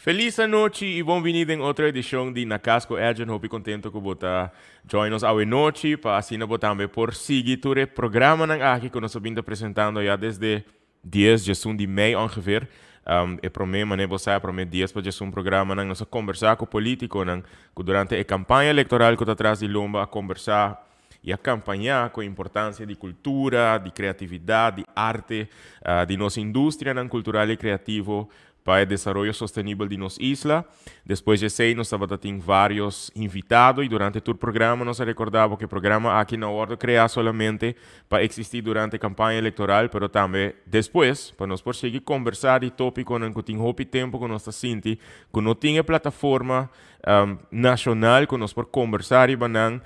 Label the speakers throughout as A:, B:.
A: Feliz nochi y bon bini den otro edicion di Na Cas cu Edjean. Hopi contento cu bo ta join nos awe nochi pa asina bo tambe por sigui tur e programanan aki cu nos a bin ta presentando ya desde 10, 11 di mei ongeveer. E prome, mane bo sa, e prome 10 pa 11 programanan nos a conversa cu politiconan cu durante e campaña electoral cu ta tras di lomba a conversa y a campaña cu importancia di cultura, di creatividad, di arte, di nos industrianan cultural y creativo pa e desaroyo sostenibel di nos isla. Despues di esey nos tabata tin varios invitado y durante tur programa nos a recorda bo cu e programa aki no a wordo crea solamente pa existi durante campaña electoral, pero tambe despues pa nos por sigui conversa di topiconan cu tin hopi tempo cu nos ta sinti cu no tin e plataforma nacional cu nos por conversa riba nan,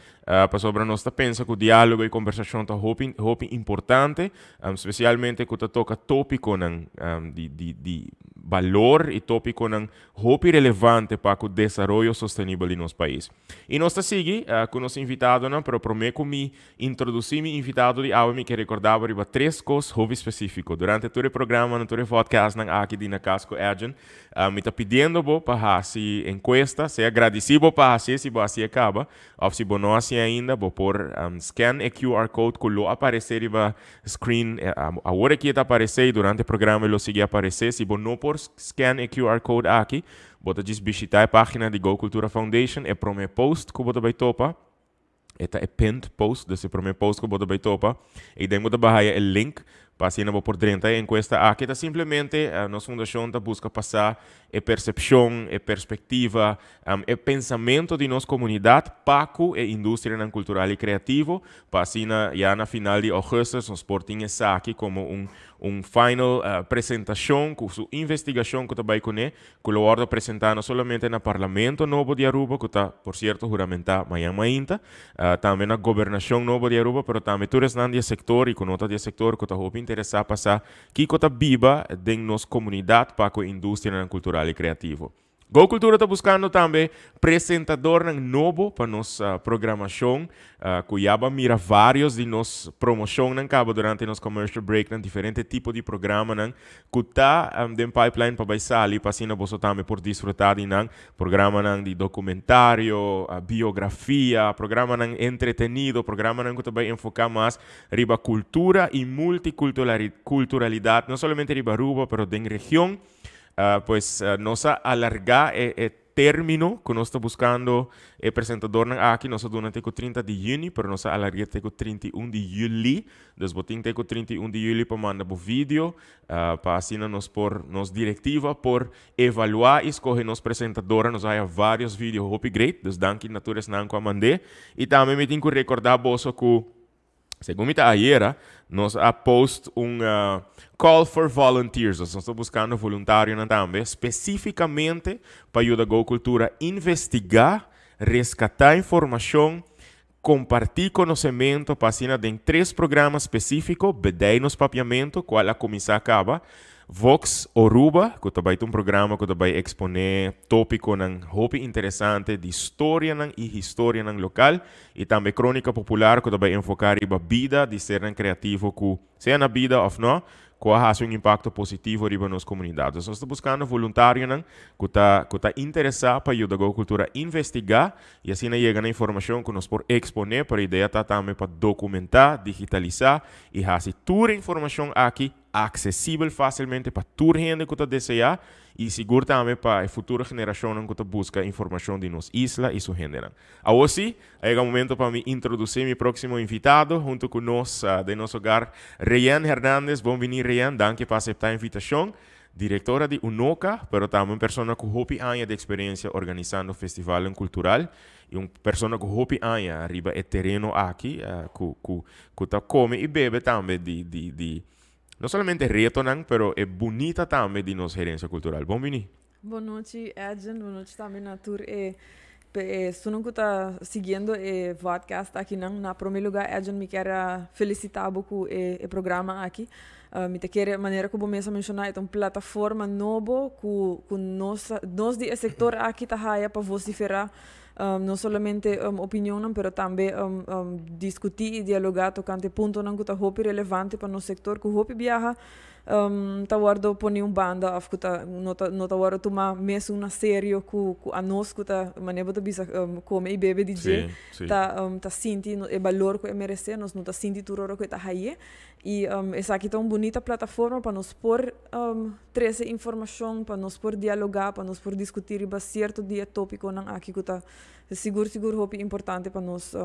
A: pasobra nos ta pensa cu dialogo y conversacion ta hopi hopi importante, specialmente cu ta toca topiconan di balor y topiconan hopi relevante pa cu desaroyo sostenibel di nos pais. Y nos ta sigui cu nos invitadonan, pero prome cu mi introduci mi invitado di awe mi ke recorda bo riba tres cos hopi specifico. Durante tur e programanan, tur e vodcastnan aki di Na Cas cu Edjean, mi ta pidiendo bo pa haci encuesta, sea gradici bo pa hacié si bo hacié caba, of si bo no hacié ainda, bo por scan e QR code cu lo aparece riba screen. Awor aki e ta aparece y durante e programa e lo sigui aparece. Si bo no por scan e QR code aki, bo ta djis bishita e pagina di Go Cultura Foundation, e prome post cu bo ta bay topa, e ta e pinned post, dus e prome post cu bo ta bay topa, y den bo ta bay haya e link pa asina bo por drenta e encuesta aki. Ta simplemente nos fundacion ta busca pasa e percepcion, e perspectiva, e pensamento di nos comunidad pa cu e industrianan cultural y creativo, pa asina ya na final di augustus nos por tin esaki como un final presentacion cu su investigacion cu ta bay cune, cu lo wordo presenta no solamente na Parlamento nobo di Aruba, cu ta por cierto huramenta mañan mainta, tambe na Gobernacion nobo di Aruba, pero tambe tur esnan di e sector y cu no ta di e sector cu ta hopi interesa pa sa kico ta biba den nos comunidad pa cu e industrianan cultural y creativo. Go Cultura ta buscando tambe presentadornan nobo pa nos programacion, cu ya bo a mira varios di nos promocionnan caba durante nos commercial breaknan, diferente tipo di programanan cu ta den pipeline pa bay sali pa asina boso tambe por disfruta di nan, programanan di documentario, biografia, programanan entretenido, programanan cu ta bay enfoca mas riba cultura y multiculturalidad, no solamente riba Aruba pero den region. Pues nos a alarga e termino cu nos ta buscando e presentadornan aki. Nos a duna te cu 30 di juni, pero nos a alarga te cu 31 di juli. Dus bo tin te cu 31 di juli pa manda bo video, pa asina nos por, nos directiva por evalua y scoge nos presentadora. Nos a haya varios video hopi great, dus danki na tur esnan cu a mand'e. Y tambe mi tin cu recorda boso cu segun mi ta ayera, nos a post un call for volunteers. Nos ta buscando voluntarionan tambe, specificamente pa yuda Go Cultura investiga, rescata informacion, comparti conocemento pa asina den tres programa specifico, Bedei Nos Papiamento, cual a cuminsa caba, Vox Oruba, cu ta bay ta un programa cu ta bay expone topiconan hopi interesante di storianan y historianan local, y tambe Cronica Popular cu ta bay enfoca riba bida di sernan creativo cu, sea na bida of no, cu a haci un impacto positivo riba nos comunidad. Dus nos ta buscando voluntarionan cu ta interesa pa yuda Go Cultura investiga y asina yega na informacion cu nos por expone, pero idea ta tambe pa documenta, digitalisa y haci tur informacion aki accesibel facilmente pa tur hende cu ta desea y sigur tambe pa e futuro generacionnan cu ta busca informacion di nos isla y su hendenan. Awor si, a yega momento pa mi introduci mi proximo invitado hunto cu nos den nos hogar, Rayanne Hernandez. Bon bini, Rayanne, danki pa acepta e invitacion. Directora di UNOCA, pero tambe un persona cu hopi aña di experiencia organisando festival cultural y un persona cu hopi aña riba e tereno aki, cu ta come y bebe tambe di no solamente retonan, pero e bunita tambe di nos herencia cultural. Bon bini.
B: Bon nochi, Edjean. Bon nochi tambe na tur e esnan cu ta siguiendo e podcast aki nan. Na prome lugar, Edjean, mi kier felicita bo cu e programa aki. Mi ta kere manera cu bo mes a menciona, e un plataforma nobo cu nos di e sector aki ta haya pa vocifera. No solamente opinionnan, pero tambe discuti y dialoga tocante puntonan cu ta hopi relevante pa nos sector, cu hopi biaha ta wordo poni un banda of cu ta no ta wordo tuma mesun na serio cu anos cu ta, manera bo ta bisa, come y bebe di dje, ta sinti e balor cu e merece. Nos no ta sinti tur ora cu e ta haye. Y esaki ta un bunita plataforma pa nos por trece informacion, pa nos por dialoga, pa nos por discuti riba cierto di e topiconan aki cu ta sigur sigur hopi importante pa nos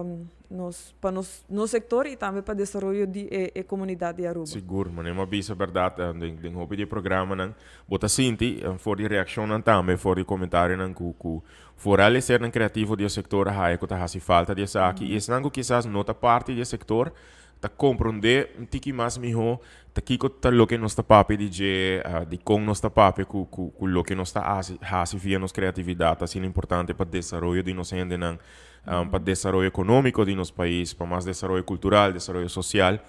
B: sector y tambe pa desaroyo di e comunidad di Aruba.
A: Sigur, manera mi a bisa berdad, den hopi di e programanan bo ta sinti for di reaccionnan, tambe for di comentarionan, cu vooral e sernan creativo di e sector a haya cu ta haci falta di esaki, y esnan cu kisas no ta parti di e sector ta comprende un tiki mas miho ta kiko ta loke nos ta papia di dje, di con nos ta papia cu loke nos ta haci via nos creatividad ta asina importante pa desaroyo di nos hendenan, pa desaroyo economico di nos pais, pa mas desaroyo cultural, desaroyo social.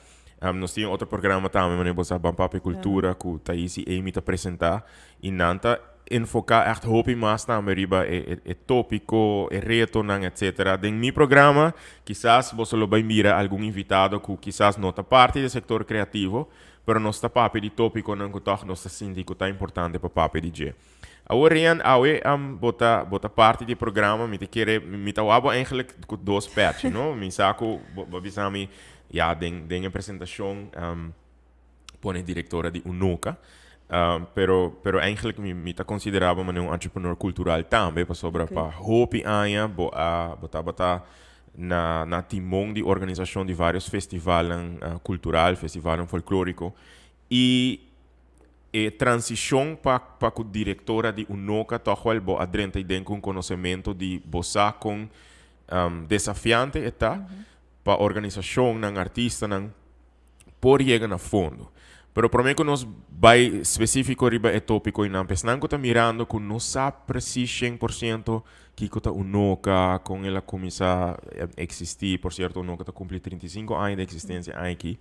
A: Nos tin otro programa tambe, manera bo sa, Ban Papia Cultura, cu Thais y Amy ta presenta, y nan ta enfoca echt hopi mas tambe riba e topico, e retonan, etcetera. Den mi programa kisas boso lo bay mira algun invitado cu kisas no ta parti di e sector creativo, pero nos ta papia di topiconan cu toch nos ta sinti cu ta importante pa papia di dje. Awor Rian, awe bo ta parti di e programa, mi ta kere, mi ta wak bo eigenlijk cu dos petchi, no? Mi sa cu bo a bisa mi ya den e presentacion pone directora di UNOCA, pero eigenlijk mi ta considera bo manera un entrepreneur cultural tambe, pasobra pa hopi aña bo tabata na timon di organisacion di varios festivalnan cultural, festivalnan folklorico, y e transicion pa cu directora di UNOCA, toch wel bo a drenta den cu un conocemento di bo sa con desafiante e ta pa organisacionnan, artistanan por yega na fondo. Pero prome cu nos bay specifico riba e topico y esnan cu ta mirando cu no sa precies 100% kico ta UNOCA, con el a cuminsa existi. Por cierto, UNOCA ta cumpli 35 aña di existencia aki.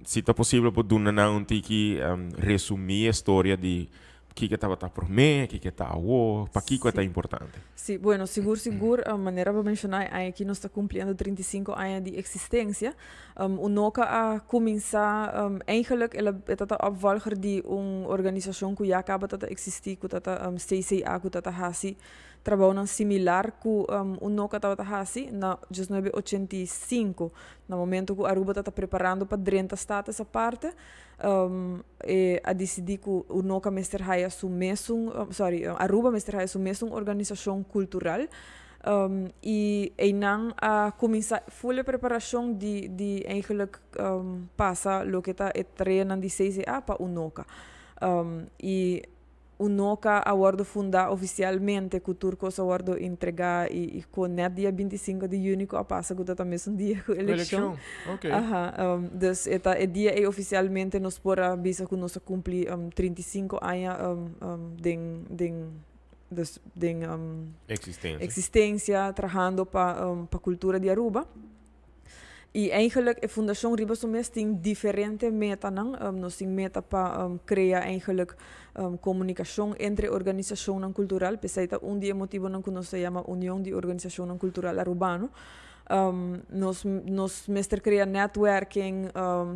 A: Si ta posibel, por duna nan un tiki resumi e historia di kico tabata prome, kico ta awo, pakico ta importante.
B: Si, bueno, sigur sigur, manera bo a menciona, aki nos ta cumpliendo 35 aña di existencia. UNOCA a cuminsa, eigenlijk el a ta opvolger di un organisacion cu ya caba ta existi, cu ta CCA, cu ta hasi trabounan similar cu UNOCA tabata hasi na 1985, na momento cu Aruba tabata preparando pa drenta Status Aparte, e a dicidi cu UNOCA mester haya su mesun, sorry, Aruba mester haya su mesun organisacion cultural, y einan a cuminsa full preparacion di eigenlijk pasa loke ta e tareanan di CCA pa UNOCA. Y UNOCA a wordo funda oficialmente, cu tur cos a wordo entrega y cu net dia 25 di juni cu a pasa, cu ta mesun dia cu eleccion. Aha, dus e ta e dia e oficialmente nos por a bisa cu nos a cumpli 35 aña den dus den
A: existencia.
B: Existencia, trahando pa cultura di Aruba. Y eigenlijk e fundacion riba su mes tin diferente metanan. Nos tin meta pa crea eigenlijk comunicacion entre organisacionnan cultural. Pesey ta un di e motibonan cu nos ta yama Union di Organisacionnan Cultural Arubano. Nos mester crea networking,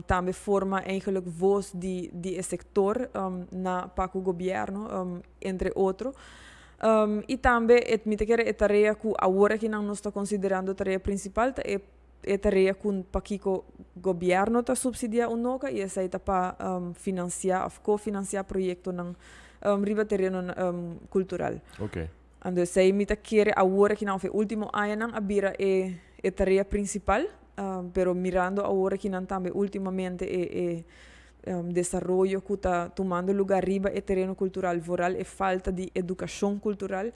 B: tambe forma eigenlijk voz di e sector na pa cu gobierno, entre otro. Y tambe mi ta kere e tarea cu awor aki nan nos ta considerando tarea principal ta e tarea cu pakico gobierno ta subsidia UNOCA, y esey ta pa financia of cofinancia proyectonan riba tereno cultural. Anto esey mi ta kere awor aki nan of e ultimo añanan a bira e tarea principal, pero mirando awor aki nan tambe ultimamente e desaroyo cu ta tumando lugar riba e tereno cultural, vooral e falta di educacion cultural.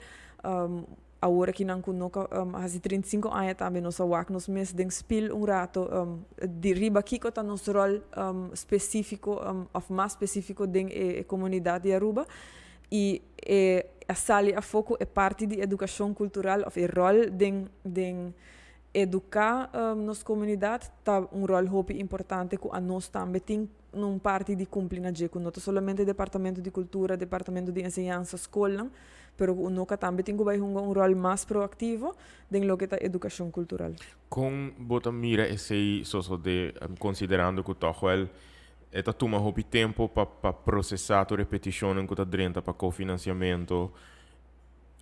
B: Awor aki nan cu UNOCA haci 35 aña, tambe nos a wak nos mes den spiel un rato di riba kico ta nos rol specifico of mas specifico den e comunidad di Aruba, y a sali afo cu e parti di educacion cultural of e rol den Educa nos comunidad ta un rol hopi importante cu anos tambe tin un parti di cumpli na dje, cu no ta solamente Departamento di Cultura, Departamento di Enseñansa, scolnan, pero cu UNOCA tambe tin cu bay hunga un rol mas proactivo den loke ta educacion cultural.
A: Con bo ta mira esey sosode, considerando cu toch wel e ta tuma hopi tempo pa procesa tur e peticionnan cu ta drenta pa cofinanciamento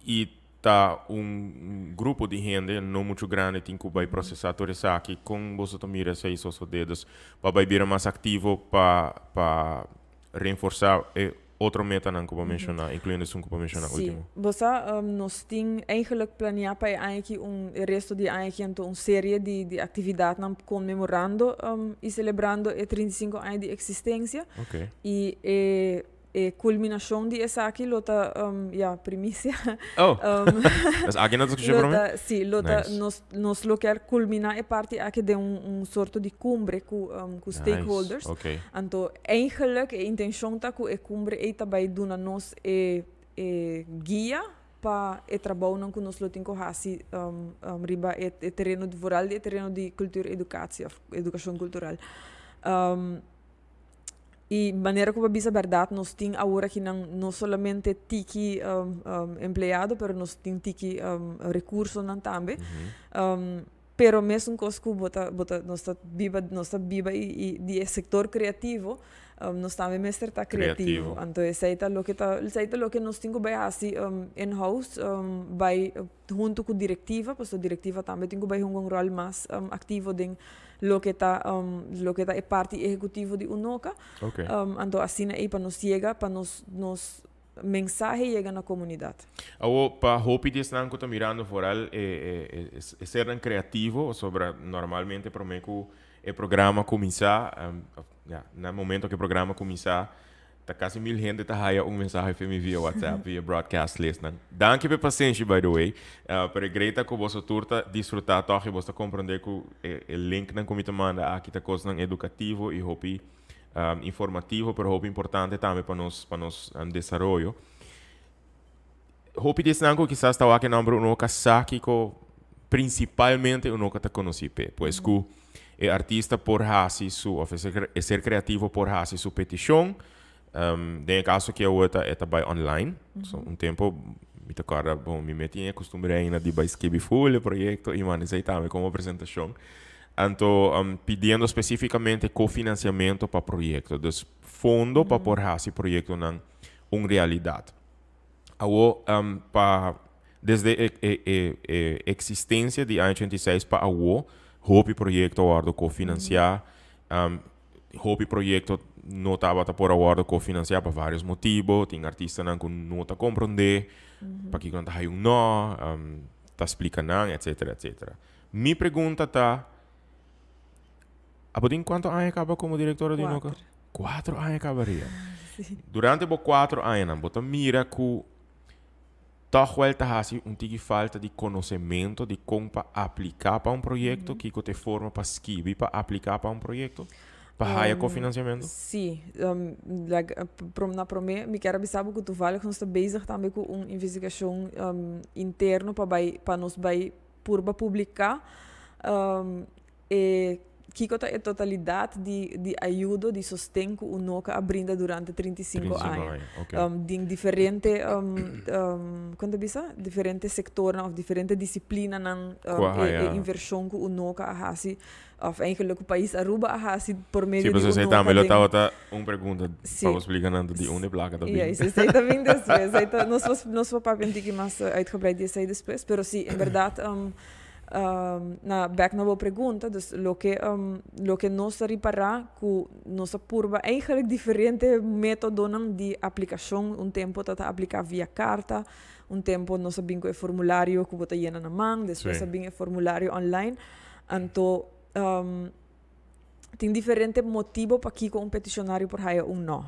A: y ta un grupo di hende no mucho grandi tin cu bay procesa tur esaki? Con boso ta mira esey sosode? Dus pa bay bira mas activo pa reenforsa e otro metanan cu bo a menciona, incluyendo esun cu bo a menciona ultimo.
B: Sí. Bo sa, nos tin eigenlijk planea pa e aña aki un, e resto di e aña aki anto un serie di actividadnan conmemorando y celebrando e 35 aña di existencia. Y e E culminacion di esaki lo ta, ya, primicia.
A: Oh, dus aki no ta scucha
B: prome? Lo ta, si, lo ta, nos, nos lo kier culmina e parti aki den un, un sorto di cumbre cu, cu stakeholders.
A: Nice,
B: Anto, eigenlijk e intencion ta cu e cumbre ey ta bay duna nos e, e guia pa e trabounan cu nos lo tin cu haci, riba e, e tereno, vooral di e tereno di cultuureducatie of educacion cultural. Y manera cu bo a bisa berdad nos tin awor akinan no solamente tiki empleado pero nos tin tiki recursonan tambe. Pero mesun cos cu bo ta bo ta nos ta biba nos ta biba y di e sector creativo nos tambe mester ta creativo. Anto esey ta loke ta esey ta loke nos tin cu bay haci in house bay hunto cu directiva pasobra directiva tambe tin cu bay hunga un rol mas activo den loke ta loke ta e parti ehecutivo di UNOCA. Anto asina ey pa nos yega pa nos nos mensahe yega na comunidad.
A: Awo pa hopi di esnan cu ta mirando vooral e e e sernan creativo pasobra normalmente prome cu e programa cuminsa ya na momento cu e programa cuminsa Ta casi mil hende ta haya un mensahe fe mi via WhatsApp, via broadcast list nan. Danki p'e pasenshi by the way. Pero e great ta cu boso tur ta disfruta toch y boso ta comprende cu e linknan cu mi ta manda aki ta cosnan educativo y hopi informativo pero hopi importante tambe pa nos pa nos desaroyo. Hopi di esnan cu kisas ta wak e nomber uno ka sa kico principalmente uno ka ta conoci p'e. Pues cu e artista por haci su of e ser creativo por haci su peticion. Den e caso aki awor ta e ta bay online. So un tempo mi ta corda bon mi mes tin e costumbre ainda di bay skibi full e proyecto y manda esey tambe como presentacion. Anto pidiendo specificamente cofinanciamento pa proyecto. Dus fondo pa por haci proyectonan un realidad. Awo pa desde e e e e existencia di aña 86 pa awo hopi proyecto a wordo cofinancia. Hopi proyecto no tabata por a wordo cofinancia pa varios motibo. Tin artistanan cu no ta comprende pakico nan ta haya un no, ta splica nan, etcetera, etcetera. Mi pregunta ta, abo tin cuanto aña caba como directora di Unoca? Cuatro aña caba ria.
B: Sí.
A: Durante bo cuatro añanan, bo ta mira cu toch wel ta haci un tiki falta di conocemento di con pa aplica pa un proyecto, kico ta e forma pa skibi pa aplica pa un proyecto, pa haya cofinanciamento?
B: Sí. Like, na prome mi kier a bisa bo cu toevallig nos ta bezig tambe cu un investigacion interno pa bay, pa nos bay purba publica E kiko ta e totalidat di di ayudo, di sosten ku UNOCA a brinda durante 35 aña? Den diferente, kon ta bisa? Diferente sektornan òf diferente disiplinanan e invershon ku UNOCA a hasi òf eigenlijk ku pais Aruba a hasi por medio di UNOCA.
A: Sí, pasobra esei tambe lo tabata un pregunta pa bo splika nan di unda e plaka ta bin.
B: Ja, esei ta bin despues. Esei ta, nos nos por papia un tiki mas uitgebreid di esei despues, pero sí, en bèrdat Na bek na bo pregunta, dus loke loke nos ta ripará ku nos a purba eigenlijk diferente métodonan di aplikashon. Un tempu ta ta apliká via karta, un tempu nos a bin ku e formulario ku bo ta yena na man, despues a bin e formulario online. Anto tin diferente motibo pakiko un petishonario por haya un nò.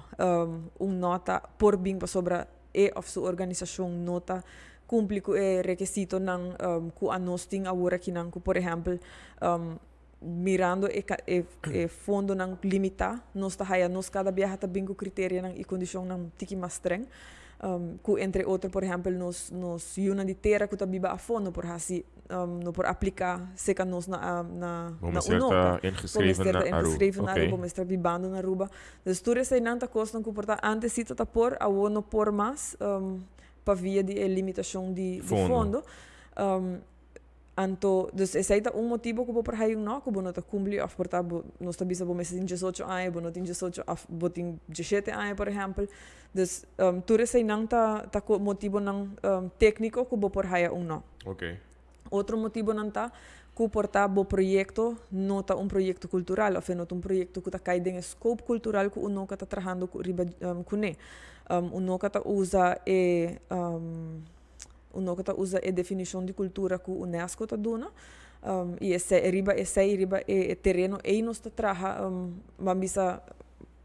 B: Un nò ta por bin pasobra e òf su organisashon no ta kumpli ku e rekisitonan ku anos tin awor akinan ku por ehèmpel mirando e e fondonan limitá nos ta haya nos kada biaha ta bin ku kriterianan i kondishonnan tiki mas strèng ku entre otro por ehèmpel nos nos yunan di tera ku ta biba afó no por hasi. no por aplica serca nos na
A: Bo
B: na
A: mester
B: UNOCA.
A: Ta ingeschreven
B: Bo
A: na
B: mester ta
A: Aruba.
B: ingeschreven na Aruba, bo mester bibando na Aruba. Dus tur eseinan ta cosnan cu por ta antes si ta por, awo no por mas pa via di e limitacion di
A: Fondo.
B: Fondo. Anto, dus esey ta un motibo cu bo por haya un no, cu bo no ta cumpli of por ta bo, nos ta bisa bo mester tin 18 aña, bo no tin 18 of bo tin 17 aña, por ehempel. Dus tur eseynan ta motibonan tecnico cu bo por haya un no. Otro motibonan ta cu por ta bo proyecto no ta un proyecto cultural of e no ta un proyecto cu ta cay den e scope cultural cu UNOCA ta trahando cu riba cune. UNOCA ta usa e definicion di cultura cu UNESCO ta duna. Y esey, riba esey, riba e tereno ey nos ta traha, ban bisa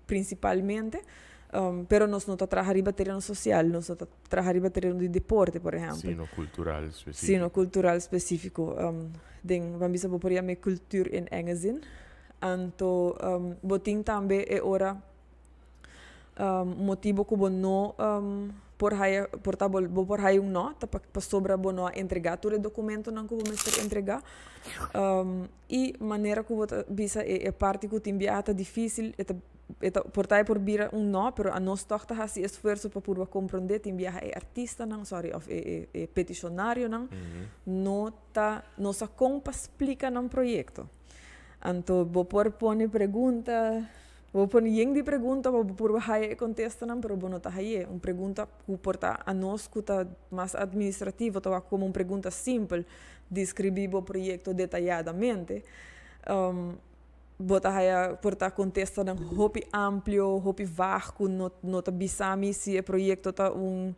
B: principalmente. Pero nos no ta traha riba tereno social, nos no ta traha riba tereno di deporte, por ehempel.
A: Sino cultural specifico.
B: Sino cultural specifico. Den, ban bisa bo por yama e cultuur in enge zin. Anto, bo tin tambe e ora motibo cu bo no por haya, por ta bo por haya un no, ta pasobra bo no a entrega tur e documentonan cu bo mester entrega. Y manera cu bo ta bisa e parti cu tin biaha ta dificil, e ta por ta e por bira un no, pero a nos toch ta haci esfuerzo pa purba comprende. Tin biaha e artistanan, sorry, of e peticionarionan no ta, no sa con pa splica nan proyecto. Anto bo por pone pregunta, bo por yen di pregunta, bo por haya e contestanan, pero bo no ta haya. Un pregunta cu por ta a nos cu ta mas administrativo, ta como un pregunta simpel, describi bo proyecto detalladamente. Bo ta haya por ta contestanan hopi amplio, hopi vaag, cu no ta bisami si e proyecto ta un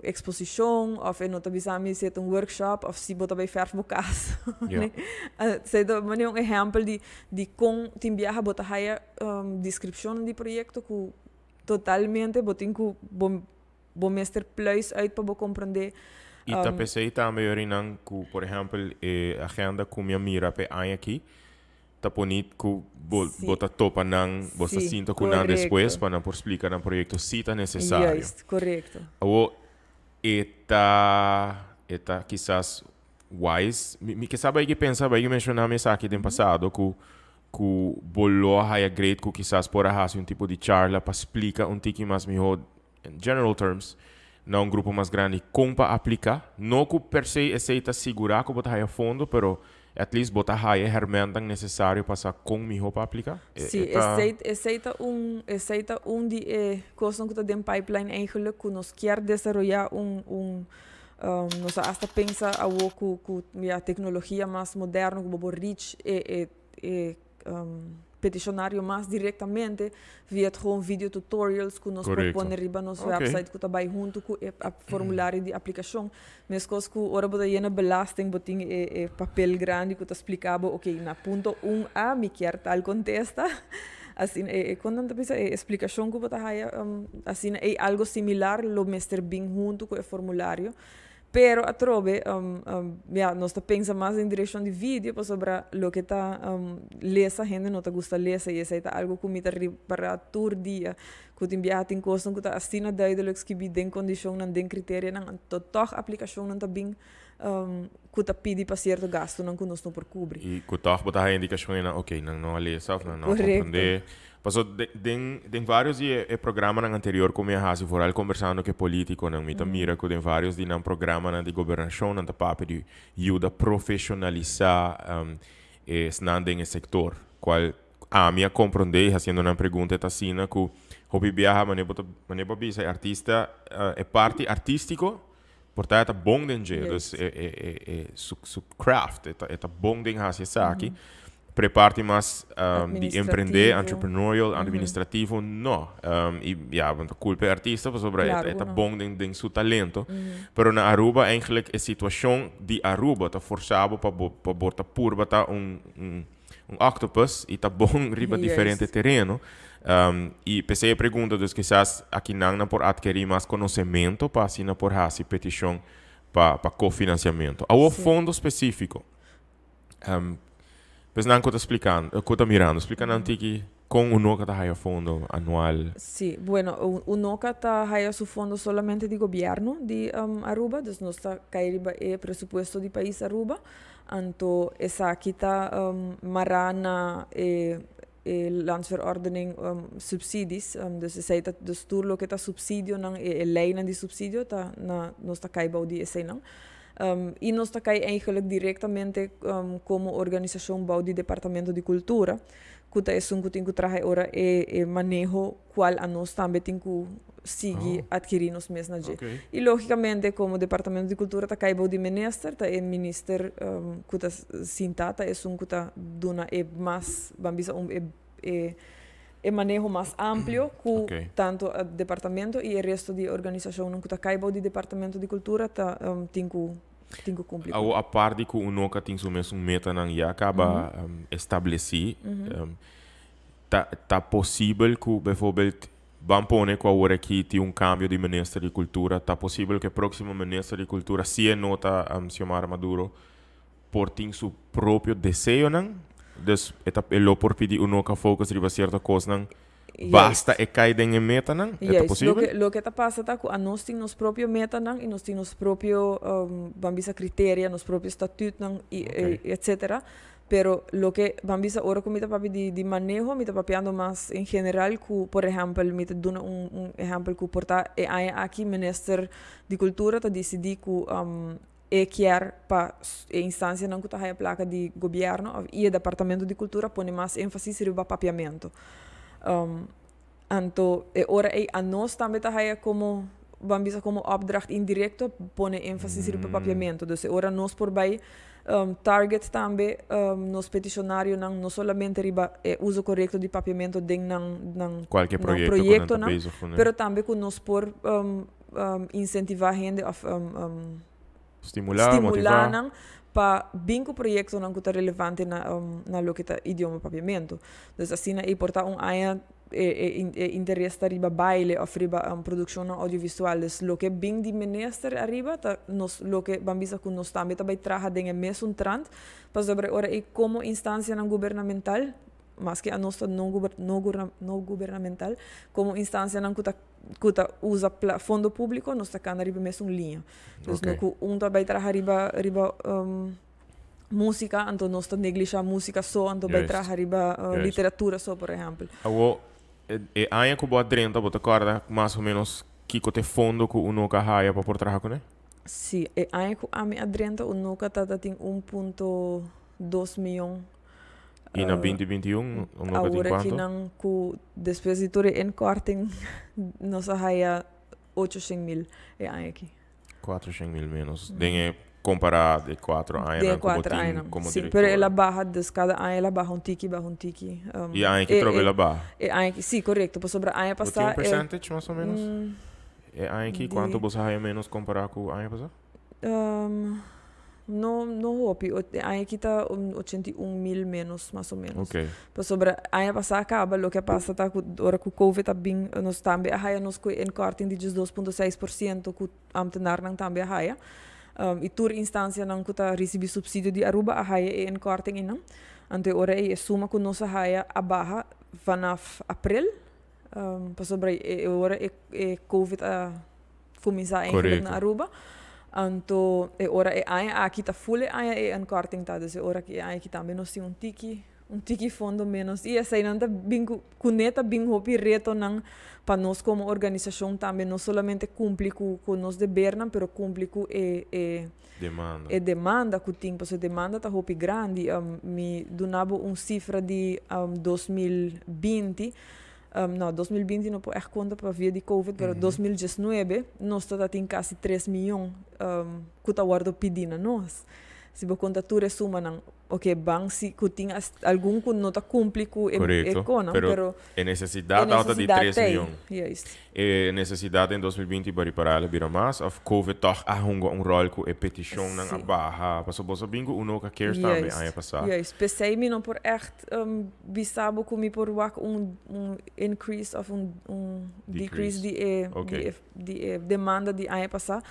B: exposicion of e no ta bisami si ta un workshop of si bo ta bay verf bo cas. Esey ta un ehempel di con tin biaha bo ta haya descripcion di proyecto cu totalmente bo tin cu bo mester pluis uit pa bo comprende.
A: Y ta pesey tambe yorinan cu, por ehempel, e agenda cu mi a mira pe aña aki, ta poni cu bo ta topa nan, bo ta sinta cu nan despues pa nan por splica nan proyecto si ta necesario.
B: Juist, correcto.
A: Awo, e ta quizás wise, mi ke sabe que pensa, bay que menciona mi esaki den pasado, cu bo lo haya great cu quizás por a haci un tipo di charla pa splica un tiki mas miho, in general terms, na un grupo mas grandi con pa aplica. No cu per se esey ta sigura cu bo ta haya fondo, pero at least bo ta haya herramienta necesario pa sa con miho pa aplica.
B: Si, esey ta un di e cosnan cu ta den pipeline eigenlijk, cu nos kier desaroya un, nos hasta pensa awo cu ya tecnologia mas moderno, cu bo reach e peticionario mas directamente via het gewoon video tutorials cu nos por pone riba nos website cu ta bay hunto cu e formulario di aplicacion. Mescos cu ora bo ta yena belasting, bo tin e papel grandi cu ta splica bo, ok, na punto 1A mi kier tal contesta. Asina, con nan ta bisa, e explicacion cu bo ta haya, asina, e algo similar lo mester bin hunto cu e formulario. Pero atrobe, ja, nos ta pensa mas den direccion di video, pasobra loke ta lesa, hende no ta gusta lesa, y esey ta algo cu mi ta ripara tur dia. Cu tin biaha tin cosnan cu ta asina duidelijk skibi den condicionnan, den criterianan, anto toch aplicacionnan ta bin cu ta pidi pa cierto gastonan cu nos no por cubri.
A: Y cu toch bo ta haya indicacion na, ok, nan no a lesa of nan no a comprende. Paso den varios di e programanan anterior cu mi a haci, vooral conversando cu e politiconan, mi ta mira cu den varios di nan programanan di gobernacion nan ta papia di yuda profesionalisa esnan den e sector, cual ami a comprende haciendo nan pregunta ta asina cu hopi biaha mane bo ta mane bo bisa e artista, e parti artistico por ta ta bon den dje, dus e su craft e ta bon den haci esaki. Pero e parti mas di emprender,
B: Administrativo.
A: Entrepreneurial, administrativo, no. Y ja, want culpa e artista pasobra e ta
B: no.
A: bon den su talento. Pero na Aruba eigenlijk e situacion di Aruba ta forsa bo pa bo ta purba ta un octopus y ta bon riba diferente tereno. Y pesey e pregunta, dus quizás aki nan por adkeri mas conocimento pa asina por haci peticion pa cofinanciamento. Awo fondo specifico. Pues nan cu ta splicando, cu ta mirando, splica nan tiki. Con Unoca ta haya fondo anual?
B: Si, bueno, Unoca ta haya su fondo solamente di gobierno di Aruba, dus nos ta cay riba e presupuesto di pais Aruba. Anto esaki ta mara na e landsverordening subsidies, dus esey ta, dus tur loke ta subsidionan, e leynan di subsidio ta na, nos ta cay bou di eseynan. Y nos ta cay eigenlijk directamente como organisacion bou di Departamento di Cultura, cu ta esun cu tin cu traha e ora e maneho cual anos tambe tin cu sigui adkiri nos mes na dje. Y logicamente como Departamento di Cultura ta cay bou di minister, ta e minister cu ta sinta ta esun cu ta duna e mas, ban bisa un e e maneho mas amplio cu tanto e departamento y e resto di e organisacionnan cu ta cay bou di Departamento di Cultura ta tin cu tin cu cumpli cu.
A: Awo apart di cu Unoca tin su mesun metanan ya caba estableci, ta ta posibel cu bijvoorbeeld ban pone cu awor aki tin un cambio di Minister di Cultura, ta posibel cu e proximo Minister di Cultura, si e no ta Xiomara Maduro, por tin su propio deseonan? Dus e ta e lo por pidi Unoca focus riba cierto cosnan basta e cay den e metanan? E ta posibel?
B: Loke, loke ta pasa ta cu anos tin nos propio metanan y nos tin nos propio, ban bisa criteria, nos propio statuutnan y etcetera. Pero loke ban bisa ora cu mi ta papia di di maneho mi ta papiando mas en general cu por ehempel mi ta duna un un ehempel cu por ta e aña aki minister di cultura ta dicidi cu E kier pa e instancianan cu ta haya placa di gobierno of y e departamento di cultura pone mas enfasis riba papiamento. Anto e ora ey anos tambe ta haya como, ban bisa como opdracht indirecto pone enfasis riba papiamento. Dus e ora nos por bay target tambe nos peticionarionan no solamente riba e uso corecto di papiamento den nan nan
A: Cualkier
B: nan
A: proyecto cu nan ta
B: proyectonan,
A: bezig cu ne.
B: pero tambe cu nos por incentiva hende of
A: Stimulá,
B: stimulá
A: motivá.
B: nan pa bin ku proyektonan ku ta relevante na na loke ta idioma papiamentu. Dus asina ei por ta un aña e e e interes ta riba baile of riba produkshonnan audiovisual. Dus loke bin di minister ariba ta nos loke ban bisa ku nos tambe ta bai traha den e mesun trant pasobra e ora ei komo instansianan gubernamental maske anos ta no no gubernamental komo instansianan ku ta ku ta usa pla fondo públiko nos ta kanda riba mesun liña. Dus no ku un ta bai traha riba riba músika anto nos ta neglisha músika so anto bai traha riba literatura so por ehèmpel.
A: Awor e aña ku bo a drenta bo ta kòrda mas o ménos kiko ta e fondo ku Unoca a haya pa por traha kuné?
B: Sí, e aña ku ami a drenta Unoca ta tin 1.2 mion.
A: Y na 2021 Unoca tin
B: Awor
A: cuanto?
B: aki nan cu despues di tur e inkorting nos a haya 800 mil e aña aki.
A: 400 mil menos den e compara de cuatro añanan
B: Den e
A: cu bo
B: cuatro
A: tin
B: añanan,
A: como
B: si. Pero el a
A: directora.
B: baha, dus cada aña el a baha un tiki, baha un tiki.
A: Y aña aki trobe el a baha?
B: E aña aki, si, corecto. Pasobra aña
A: Bo tin
B: pasa
A: un
B: e
A: percentage mas o menos? E aña aki cuanto
B: di
A: bo sa haya menos compara cu aña pasa?
B: No, no hopi. E aña aki ta un 81 mil menos, mas o menos. Pasobra aña pasá a kaba, loke a pasa ta ku ora ku covid a bin, nos tambe a haya nos ku e inkorting di 12.6% ku ambtenarnan tambe a haya. I tur instansianan ku ta risibí supsidio di Aruba a haya e inkorting einan. Anto e ora ei e suma ku nos a haya a baha vanaf aprel, pasobra e ora e covid a kuminsá eigenlijk na Aruba. Anto e ora e aña aki ta full e aña e inkorting ta. Dus e ora ki e aña aki tambe nos tin un tiki, un tiki fondo menos. I eseinan ta bin ku, kuné ta bin hopi retonan pa nos komo organisashon tambe no solamente kumpli ku ku nos debernan, pero kumpli ku e e
A: Demanda.
B: e demanda ku tin. Pasobra e demanda ta hopi grandi. Mi duna bo un sifra di 2020. No, 2020 no por echt konta pa via di covid, pero 2019 nos ta tin kasi 3 miyon ku ta wòrdu pidí na nos. Si bo konta tur e sumanan, oke, ban si ku tin algun ku no ta kumpli ku e
A: Korekto,
B: konan,
A: pero
B: pero
A: e
B: e
A: nesesidat tabata di
B: nesesidat
A: 3
B: t'ei.
A: miyon.
B: Juist.
A: E nesesidat den 2020 pa ripará el a bira mas òf covid tòg a hunga un ròl ku e petishonnan a baha? Pasobra boso a bin ku Unoca Cares tambe aña pasá.
B: Juist. P'esei mi no por echt bisa bo ku mi por wak un increase òf un. decrease di e di e di e demanda di aña pasá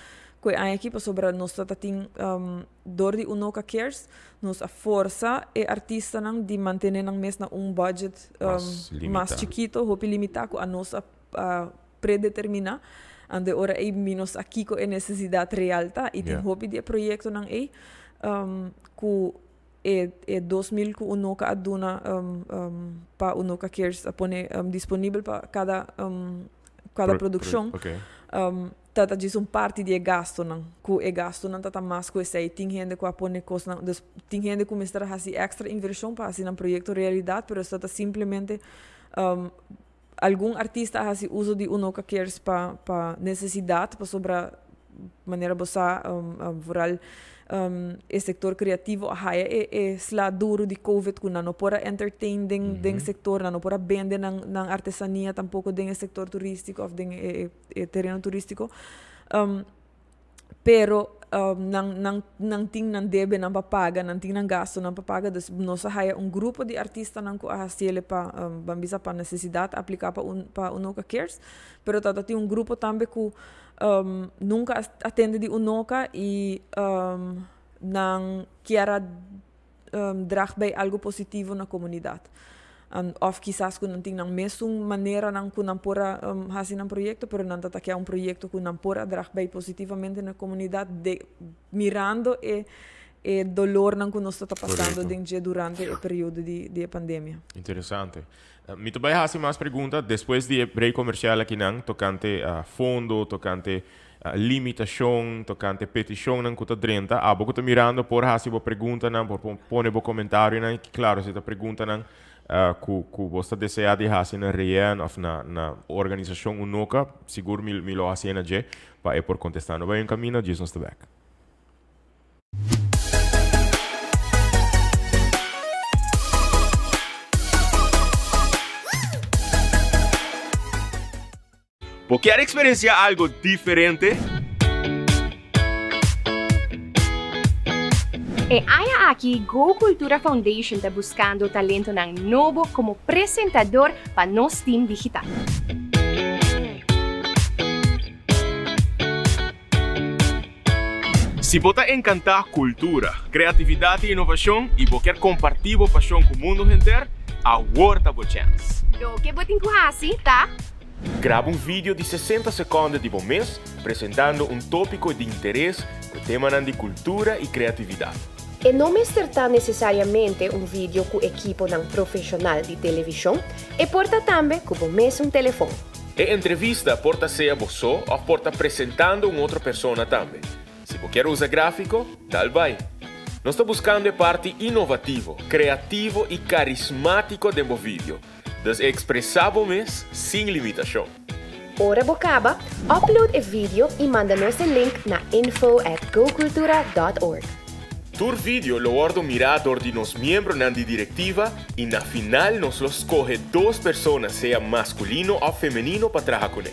B: ku e aña aki pasobra nos ta tin dor di Unoca Cares nos a forsa e artistanan di mantené nan mes na un budget mas chikito hopi limitá ku anos a predeterminá. Anto e ora ei mi no sa kiko e nesesidat real ta i tin hopi di e proyektonan ei ku e e 2000 ku Unoca a duna pa Unoca Cares a pone disponibel pa kada kada produkshon ta ta djis un parti di e gastonan ku e gastonan ta ta mas ku esei. Tin hende ku a pone kosnan dus tin hende ku mester a hasi èkstra invershon pa hasi nan proyekto realidat pero esei ta simplemente Algun artista a hasi uso di Unoca Cares pa pa nesesidat pasobra manera bo sa vooral e sektor kreativo a haya e e sla duru di covid ku nan no por a entertain den den sektor, nan no por a bende nan nan artesania tampoko den e sektor turistiko òf den e e tereno turistiko. Pero nan nan nan tin nan debenan pa paga, nan tin nan gastonan pa paga, dus nos a haya un grupo di artistanan ku a hasiele pa ban bisa pa nesesidat apliká pa un pa Unoca Cares, pero tabata tin un grupo tambe ku nunka a atende di Unoca i nan kier a drag bij algo positivo na komunidat. Òf kisas ku nan tin nan mesun maneranan ku nan por a hasi nan proyekto, pero nan ta takia un proyekto ku nan por a drag bij positivamente na komunidat de mirando e e dolornan ku nos ta ta pasando den dje durante e periodo di di e pandemia.
A: Interesante. Mi ta bai hasi mas pregunta despues di e break komersial akinan tokante fondo, tokante Limitashon tokante petishonnan ku ta drenta. Abo ku ta mirando por hasi bo preguntanan, por pone bo komentarionan i klaro si ta preguntanan ku ku bo ta deseá di hasi na Reyen òf na na organisashon Unoca, sigur mi mi lo hasié na dje pa e por kontestá. No bai un kamino, djis nos ta bèk. Bo kier experiencia algo diferente?
C: E aña aki Go Cultura Foundation ta buscando talentonan nobo como presentador pa nos team digital.
A: Si bo ta encanta cultura, creatividad y innovacion y bo kier comparti bo pasion cu mundo henter, awor ta bo chance!
C: Loke bo tin cu haci ta.
A: Graba un video di 60 seconde di bo mes presentando un topico di interes cu temanan di cultura y creatividad.
C: E no mester ta necesariamente un video cu ekiponan profesional di television, e por ta tambe cu bo mesun telefon.
A: E entrevista por ta sea bo so of por ta presentando un otro persona tambe. Si bo kier usa grafico, dal bai. Nos ta buscando e parti innovativo, creativo y carismatico den bo video. Dus expresa bo mes sin limitacion.
C: Ora bo caba, upload e video y manda nos e link na info at gocultura dot org.
A: Tur video lo wordo mira dor di nos miembronan di directiva y na final nos lo scoge dos persona sea masculino of femenino pa traha cune.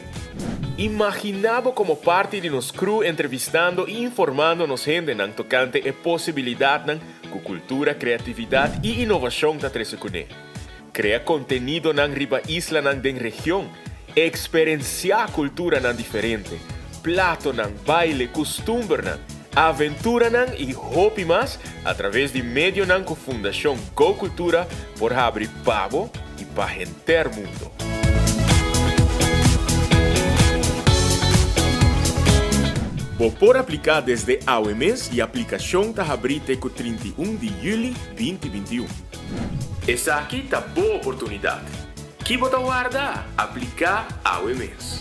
A: Imagina bo como parti di nos crew entrevistando y informando nos hendenan tocante e posibilidadnan cu cultura, creatividad y innovacion ta trece cune. Krea kontenidonan riba islanan den region, eksperensiá kulturanan diferente, platonan, baile, kustumbernan, aventuranan i hopi mas atraves di medionan ku Fundashon Go Kultura por habri pa bo i pa henter mundo. Bo por apliká desde awe mes i aplikashon ta habrí te ku 31 di yüli 2021. Esaki ta bo oportunidat. Ki bo ta warda? Apliká awe mes!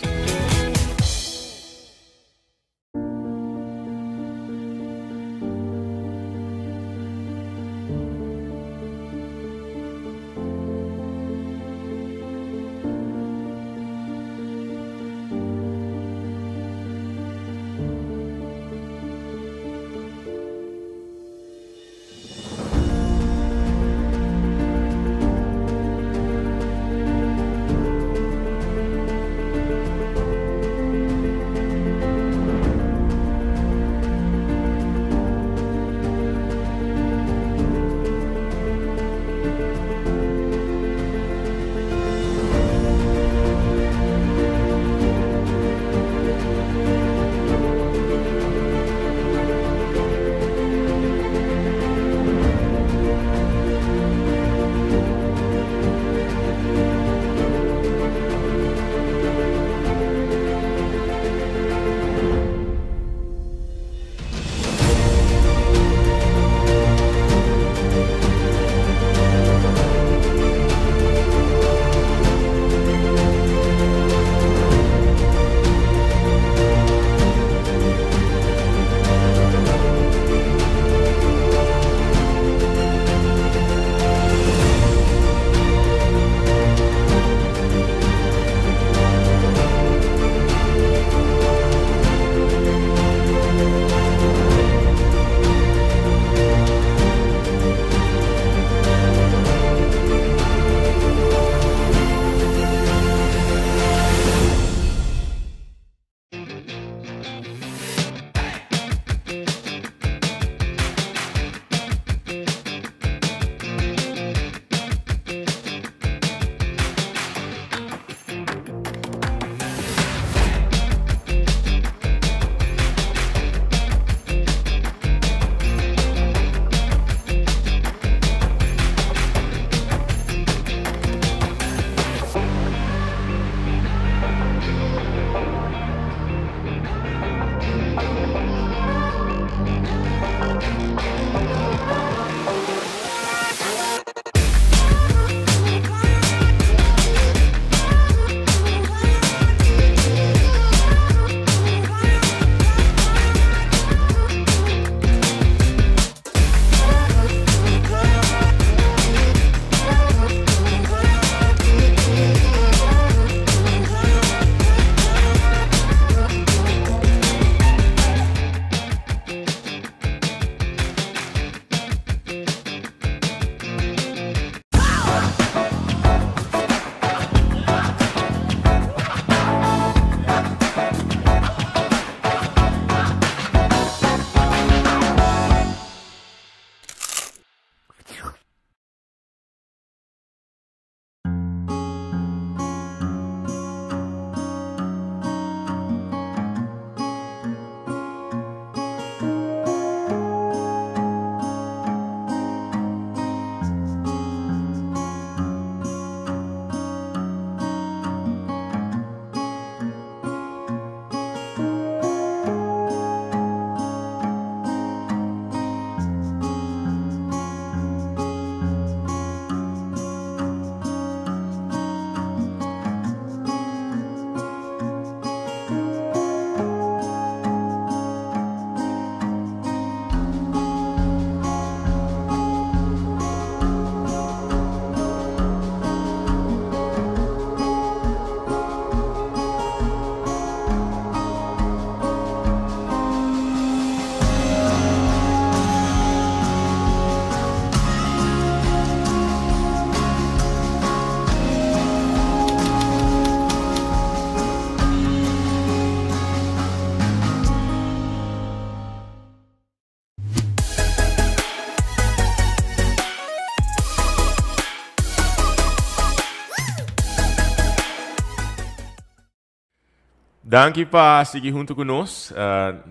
A: Danki pa sigui hunto cu nos.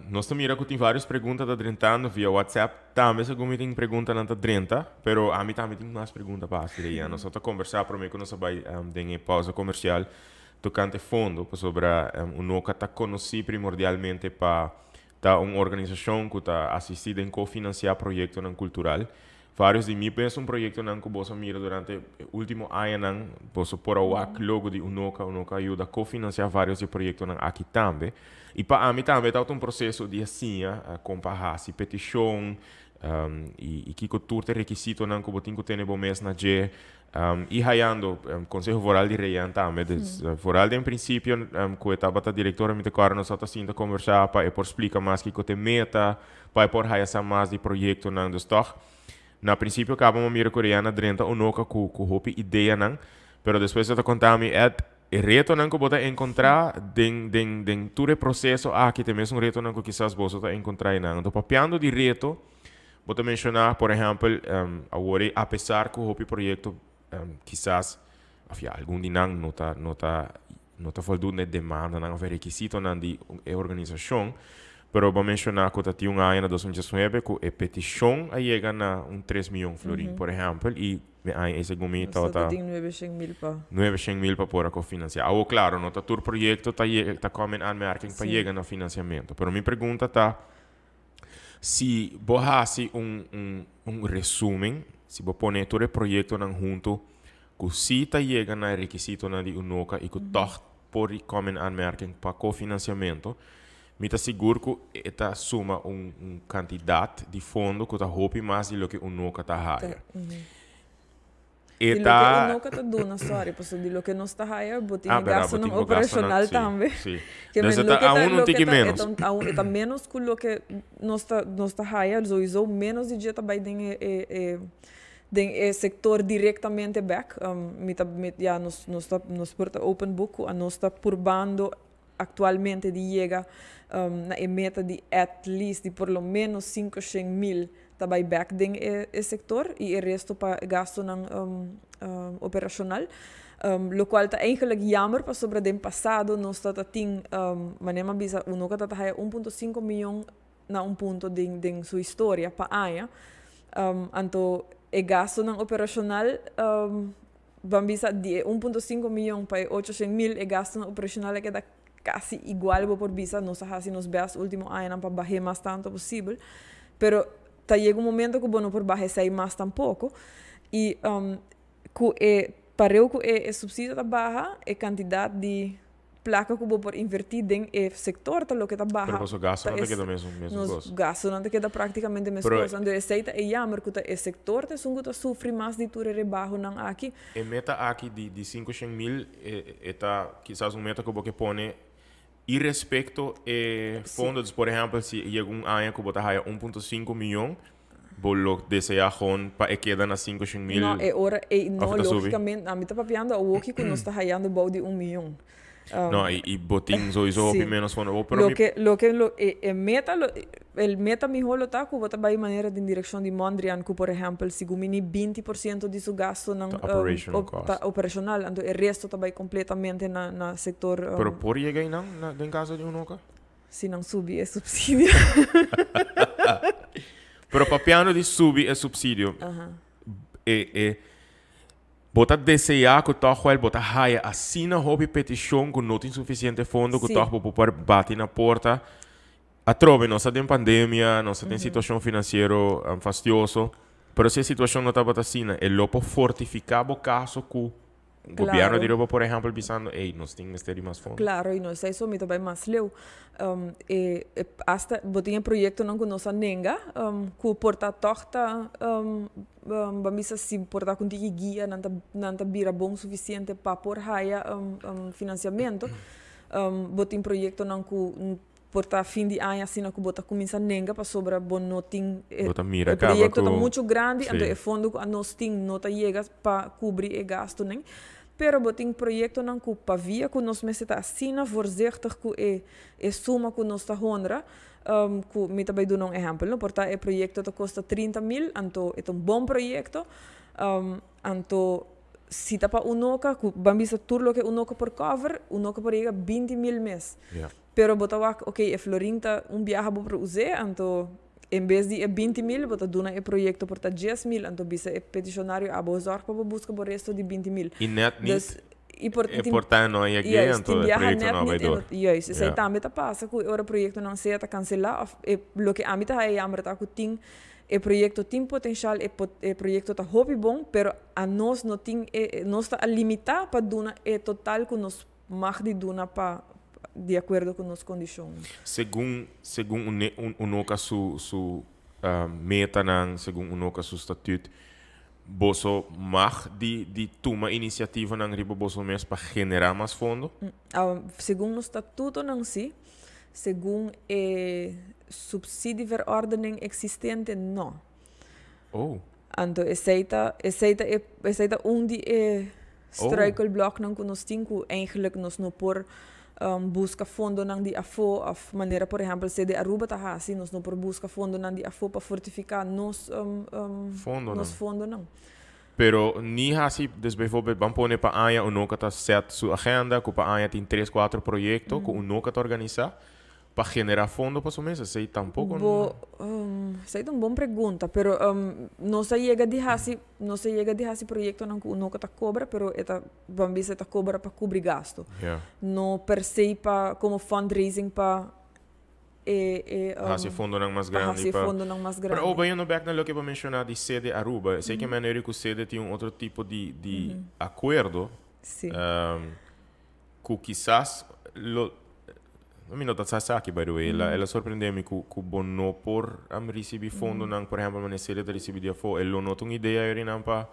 A: Nos ta mira cu tin varios pregunta ta drentando via WhatsApp. Tambe segun mi tin preguntanan ta drenta, pero ami tambe tin mas pregunta pa haci Reyan. Nos ta conversa prome cu nos a bay den e pausa comercial tocante fondo, pasobra Unoca ta conoci primordialmente pa ta un organisacion cu ta asisti den cofinancia proyectonan cultural. Varios di mi mesun proyectonan cu boso a mira durante e ultimo añanan, boso por a wak logo di Unoca. Unoca a yuda cofinancia varios di e proyectonan aki tambe. Y pa ami tambe tabata un proceso di a siña con pa haci peticion y kico tur ta e requisitonan cu bo tin cu tene bo mes na dje. Y hayando conseho vooral di Reyan tambe. Dus vooral den principio cu e tabata director mi ta corda nos tabata sinta conversa pa e por splica mas kico ta e meta, pa e por haya sa mas di proyectonan. Dus toch na principio caba mi a mira cu Reyan a drenta Unoca cu hopi ideanan, pero despues e ta conta mi, Ed, e retonan cu bo ta encontra den den den tur e proceso aki ta e mesun retonan cu kisas boso ta encontra einan. Anto papiando di reto, Bo ta menshoná, por ehèmpel, awor ei apesar ku hopi proyekto kisas òf ya algun di nan no ta no ta no ta voldoen na e demandanan òf e rekisitonan di e organisashon, pero bo a menshoná ku ta tin un aña na 2019 ku e petishon a yega na un tres mion florin, por ehèmpel, i e aña ei segun mi tabata 900 mil pa por a kofinansiá. Awor, klaro, no ta tur proyekto ta ta kòm in aanmerking pa yega na finansiamentu, pero mi pregunta ta, Si bo hasi un un un resumen, si bo pone tur e proyectonan hunto cu si ta yega na e requisitonan di Unoca y cu toch por come in aanmerking pa cofinanciamento, mi ta sigur cu e ta suma un un cantidad di fondo cu ta hopi mas di loke Unoca ta haya.
B: E Di loke Unoca ta duna, sorry, pasobra di loke nos ta haya, bo tin e gastunan operacional tambe.
A: Si. Ke men loke ta, aun un tiki menos.
B: E ta menos ku loke nos ta, nos ta haya, souiso menos di dje ta bai den e, e, den e sector directamente bek. Mi ta, mi, ya, nos, nos ta, nos por ta open book ku anos ta purbando actualmente di yega na e meta di at least, di por lo menos 500 mil ta bai bek den e sector y e resto pa gastonan operacional. Locual ta eigenlijk jammer pasobra den pasado nos ta tin, manera mi a bisa, Unoca ta haya 1.5 miyon na un punto den su historia pa aña. Anto e gastonan operacional, ban bisa di e 1.5 miyon pa e 800 mil, e gastonan operacional a keda casi igual, bo por bisa. Nos a haci nos best ultimo añanan pa baha mas tanto posibel. Pero ta yega un momento cu bo no por baha esey mas tampoco. Y cu e pareu cu e subsidio ta baha, e cantidad di placa cu bo por inverti den e sector ta loke ta baha.
A: Pero boso gastonan ta keda mesun
B: nos
A: cos.
B: Gastonan ta keda practicamente mes
A: Pero
B: cos. Anto esey ta e jammer cu ta e sector ta esun cu ta sufri mas di tur e rebahonan aki.
A: E meta aki di 500 mil e ta kisas un meta cu bo ke pone irrespecto e fondo. Dus, por ehempel, si yega un aña cu bo ta haya 1.5 miyon, bo lo desea gewoon pa e keda na 500 mil?
B: No, e ora e no,
A: Of ta subi?
B: Logicamente, ami ta papiando awoki cu nos ta hayando bou di 1 miyon.
A: No, y bo tin sowieso hopi menos fondo. Pero
B: Loke e meta, e meta miho lo ta cu bo ta bay manera den direccion di Mondriaan, cu por ehempel, segun mi ni 20% di su gastonan
A: Ta operational cost.
B: Ta operacional, anto e resto ta bay completamente na sector.
A: Pero por yega einan den caso di Unoca?
B: Si nan subi e subsidio.
A: Pero papiando di subi e subsidio, bo ta desea cu toch wel bo ta haya asina hopi peticion cu no tin suficiente fondo cu toch bo por bati na porta. Atrobe, nos ta den pandemia, nos ta den situacion financiero fastioso, pero si e situacion no tabata asina, e lo por fortifica bo caso cu gobierno di Aruba, por ehempel, bisando, "Hey, nos tin mester di mas fondo."
B: Claro, y no esey so, mi ta bay mas leu. E hasta bo tin e proyectonan cu nos a nenga, cu por ta toch ta, ban bisa si por ta cu tiki guia nan ta bira bon suficiente pa por haya financiamento. Bo tin proyectonan cu por ta fin di aña asina cu bo ta cuminsa nenga pasobra bo no tin
A: Bo ta mira
B: e
A: caba
B: proyecto ta mucho grandi, anto e fondo cu anos tin no ta yega pa cubri e gastonan. Pero bo tin proyectonan cu pa via cu nos mester ta asina voorzichtig cu e suma cu nos ta honra, cu mi ta bay duna un ehempel, no? Por ta e proyecto ta costa 30 mil, anto e ta un bon proyecto, anto Si ta pa Unoca, ku ban bisa tur loke Unoca por cover, Unoca por yega 20.000 mes. Pero bo ta wak, ok, e florin ta un biaha bo por us'é, anto en bes di e 20.000, bo ta duna e proyekto por ta 10.000, anto bisa e petishonario abo zorg pa bo buska bo resto di 20.000.
A: I net niet.
B: Dus, i por
A: E
B: tin
A: por ta no yeg'é,
B: juist,
A: anto
B: tin
A: e
B: biaha
A: proyekto
B: net
A: no a bai
B: niet e
A: door.
B: no, juist, esei tambe ta pasa ku ora proyektonan sea ta kanselá òf e loke ami ta haya jammer ta ku tin E proyecto tin potencial, e e proyecto ta hopi bon, pero anos no tin e, nos ta a limita pa duna e total cu nos mag di duna pa di acuerdo cu nos condicion.
A: Segun segun un un Unoca su su metanan, segun Unoca su statuut, boso mag di di tuma iniciativanan riba boso mes pa genera mas fondo?
B: Segun nos statutonan si, Segun e subsidieverordening existente no.
A: Oh.
B: Anto esey ta esey ta e esey ta un di e struikelbloknan ku nos tin ku eigenlijk nos no por buska fondonan di afó òf manera por ehèmpel CD Aruba ta hasi nos no por buska fondonan di afó pa fortifiká nos
A: Fondonan.
B: nos fondonan.
A: Pero ni hasi, dus bijvoorbeeld ban pone pa aña Unoca ta set su agenda cu pa aña tin tres, cuatro proyecto cu Unoca ta organisa pa genera fondo pa su mes, esey tampoco
B: Bo, esey ta un bon pregunta, pero nos a yega di hasi, nos a yega di hasi proyectonan cu Unoca ta cobra, pero e ta, ban bisa e ta cobra pa cubri gasto. No per se pa como fundraising pa e e
A: um, hasi fondonan mas
B: pa
A: grandi
B: hasi
A: pa
B: fondonan mas
A: Pero
B: grandi.
A: oh, bayendo back na loke bo menciona di sede Aruba, esey ke manera cu sede tin un otro tipo di di acuerdo cu kisas lo mi no ta sa esaki by the way, el a el a sorprende mi cu cu bo no por ricibi fondonan, por ehempel manera sede ta ricibi di afo, e lo no ta un idea yorinan pa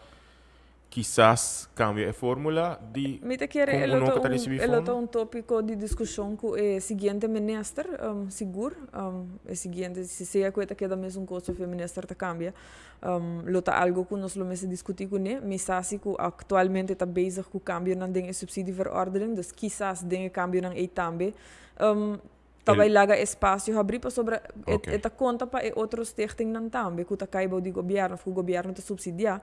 A: Kisas cambia e formula di
B: Mi ta kere
A: con
B: e lo
A: uno
B: ta
A: cu ta
B: un
A: ricibi
B: e lo ta
A: fondo?
B: un topico di discusion cu e siguiente minister, sigur. E siguiente, si sea cu e ta keda mesun cos of e minister ta cambia, lo ta algo cu nos lo mester discuti cune. Mi sa si cu actualmente ta bezig cu cambionan den e subsidieverordening, dus kisas den e cambionan ey tambe ta bay laga espacio habri pasobra e e ta conta pa e otro stichtingnan tambe cu ta cay bou di gobierno of cu gobierno ta subsidia.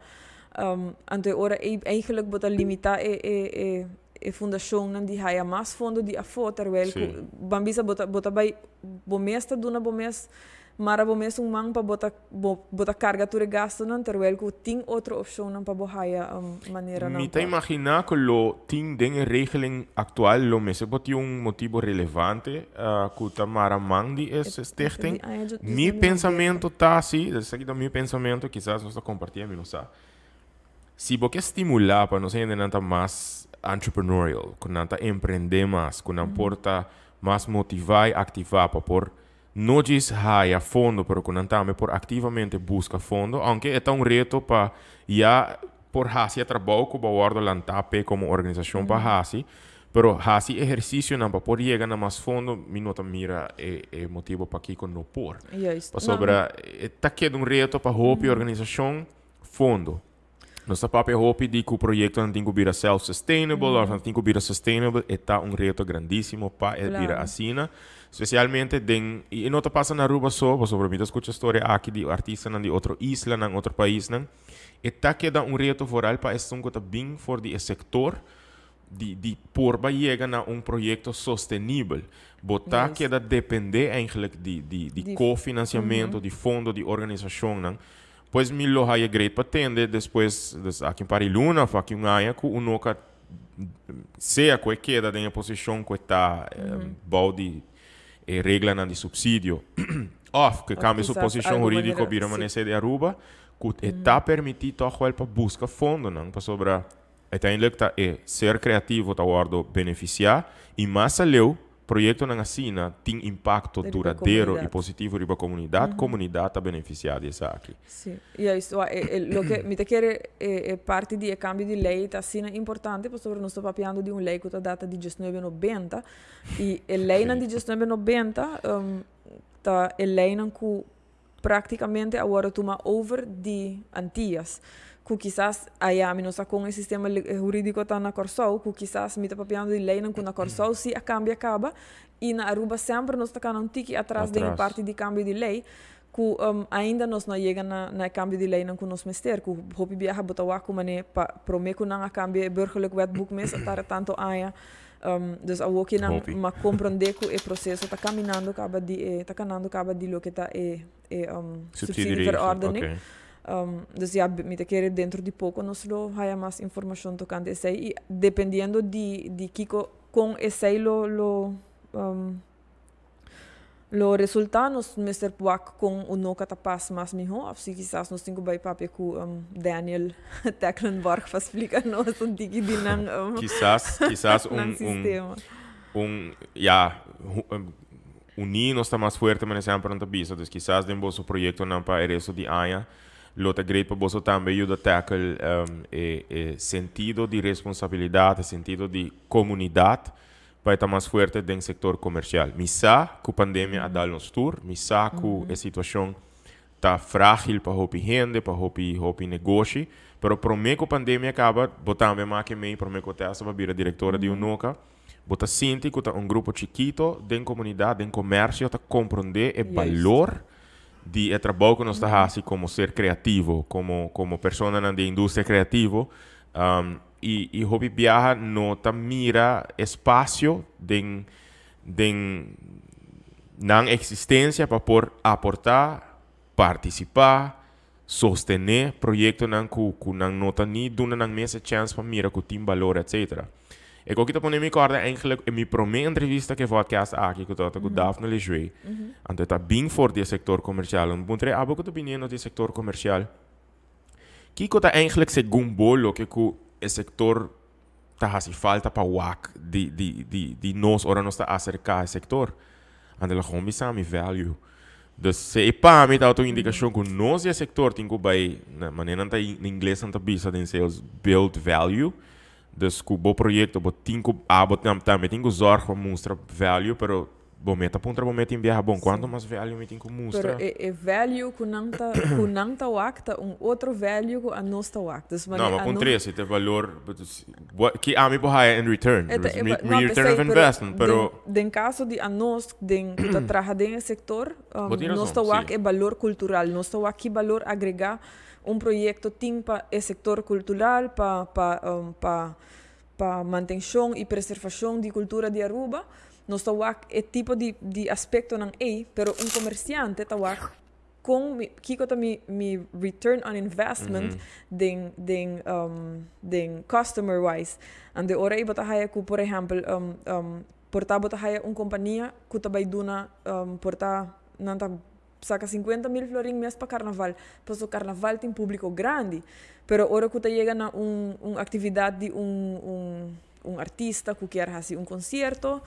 B: Anto e ora ey eigenlijk bo ta limita e e e e fundacionnan di haya mas fondo di afo terwijl cu ban bisa bo ta bo ta bay bo mes ta duna bo mes Mara bo mes un man pa bo ta bo bo ta carga tur e gastonan terwijl cu tin otro opcionnan pa bo haya maneranan
A: Mi ta
B: pa.
A: imagina cu lo tin den e regeling actual lo mester por tin un motibo relevante cu ta mara man di e stichting. Mi pensamento ta asi, esaki ta mi pensamento, kisas nos ta comparti mi no sa. Si bo ke stimula pa nos hendenan ta mas entrepreneurial, cu nan ta emprende mas, cu nan por ta mas motiva y activa pa por No djis haya fondo, pero ku nan tambe por aktivamente buska fondo, aunke e ta un reto pa ya por hasi e trabou ku bo a wòrdu lantá p'e komo organisashon pa hasi, pero hasi ehersisionan pa por yega na mas fondo, mi no ta mira e e motibu pakiko no por.
B: Juist.
A: Pasobra e ta keda un reto pa hopi organisashon fondo. Nos ta papia hopi di ku proyektonan tin ku bira self-sustainable òf nan tin ku bira sustainable, e ta un reto grandísimo pa e bira asina. Spesialmente den, i e no ta pasa na Aruba so, pasobra mi ta skucha storia aki di artistanan di otro islanan, otro paisnan. E ta keda un reto vooral pa esun ku ta bin for di e sektor di di por yega na un proyekto sostenibel. Bo ta keda dependé eigenlijk di di di kofinanciamento, di fondo, di organisashonnan. Pues mi lo haya great pa tende despues, dus aki un par di luna of aki un aña ku uno ka sea ku e keda den e posishon ku e ta bou di e reglanan di supsidio of ku e
B: Of
A: kambia su
B: kisas
A: posishon
B: algun
A: hurídiko
B: manera,
A: bira
B: sí.
A: manera sede Aruba ku e ta permití tòg wèl pa buska fondonan pasobra uiteindelijk ta e ser kreativo ta wòrdu benefisiá i mas aleu Proyectonan asina tin impacto
B: Riba
A: duradero y
B: comunidad.
A: positivo riba comunidad. Comunidad ta beneficia di esaki.
B: Sí, juist. Wa, e, e, loke mi ta kere e, e parti di e cambio di ley ta asina importante pasobra nos ta papiando di un ley cu ta data di diesnuebe nobenta y e leynan di diesnuebe nobenta, ta e leynan cu Práktikamente a wòrdu tuma over di Antias, ku kisas aya mi no sa kon e sistema hurídiko ta na Kòrsou, ku kisas mi ta papiando di leinan ku na Kòrsou si a kambia kaba i na Aruba semper nos ta kana un tiki atras den e parti di kambio di lei, Ku ainda nos no a yega na e kambio di leinan ku nos mester, ku hopi biaha bo ta wak ku manera pa promé ku nan a kambia e Burgerlijk Wetboek mes a tarda tantu aña. Dus awoki nan m'a komprondé ku e proseso ta kaminando kaba di e ta kanando kaba di loke ta e e subsidieverordening. Dus ya mi ta kere dentro di poko nos lo haya mas informashon tokante esei i dependiendo di di kiko kon esei lo lo Lo resultá nos mester wak kon Unoca ta pas mas mihó òf si kisas nos tin ku bai papia ku Daniel Tecklenborg pa splika nos un tiki di nan
A: Kisas, kisas un,
B: nan
A: un,
B: sistema.
A: un, ya, uní nos ta mas fuerte manera semper nan ta bisa. Dus kisas den boso proyektonan pa e resto di aña lo ta great pa boso tambe yuda tackle e, e sentido di responsabilidat, e sentido di komunidat pa e ta mas fuerte den sector comercial. Mi sa cu pandemia a dal nos tur, mi sa cu e situacion ta fragil pa hopi hende, pa hopi hopi negoshi, pero prome cu pandemia caba, bo tambe make mei prome cu Tessa pa bira directora di Unoca, bo ta sinti cu ta un grupo chikito den comunidad, den comercio ta compronde e balor di e trabou cu nos ta haci como ser creativo, como como personanan di industria creativo. I i hopi biaha no ta mira espacio den den nan existencia pa por aporta, participa, sostene proyectonan cu cu nan no ta ni duna nan mes e chance pa mira cu tin balor etc. E koki ta pone mi corda eigenlijk e mi prome entrevista cu e vodcast aki cu tabata cu Daphne Lejuez. Anto e ta bin for di e sector comercial. Mi puntra e abo cu ta biniendo di e sector comercial. Kiko ta eigenlijk segun bo loke ku e sektor ta hasi falta pa wak di di di di nos ora nos ta aserká e sektor? Anto el a gewoon bisa mi value. Dus si e pa mi tabata un indikashon ku nos di e sektor tin ku bai, na manera nan ta na ingles nan ta bisa den sales build value. Dus ku bo proyekto bo tin ku abo tambe tin ku zòrg pa mustra value pero Bo meta puntra bo meta in biaha bon cuanto mas value mi tin cu mustra.
B: Pero e value cu nan ta cu nan ta wak ta un otro value cu anos ta wak. Dus
A: No,
B: manera
A: ma
B: ano.
A: puntr'e si ta valor ki ami por haya in return.
B: E ta e
A: Mi
B: no
A: return
B: pesey
A: of
B: pero
A: investment
B: den
A: pero.
B: den caso di anos den cu ta traha den e sector
A: Bo tin
B: nos
A: razon,
B: ta wak
A: si.
B: e balor cultural nos ta wak ki balor agrega un proyecto tin pa e sector cultural pa pa pa pa mantencion y preservacion di cultura di Aruba. Nos ta wak e tipo di di aspectonan ey, pero un comerciante ta wak con mi kico ta mi mi return on investment den den den customer wise. Anto e ora ey bo ta haya cu por ehempel por ta bo ta haya un compania cu ta bay duna por ta nan ta saca 50.000 florin mes pa carnaval, paso carnaval tin publico grandi, pero ora cu ta yega na un un actividad di un un un artista cu kier haci un concierto,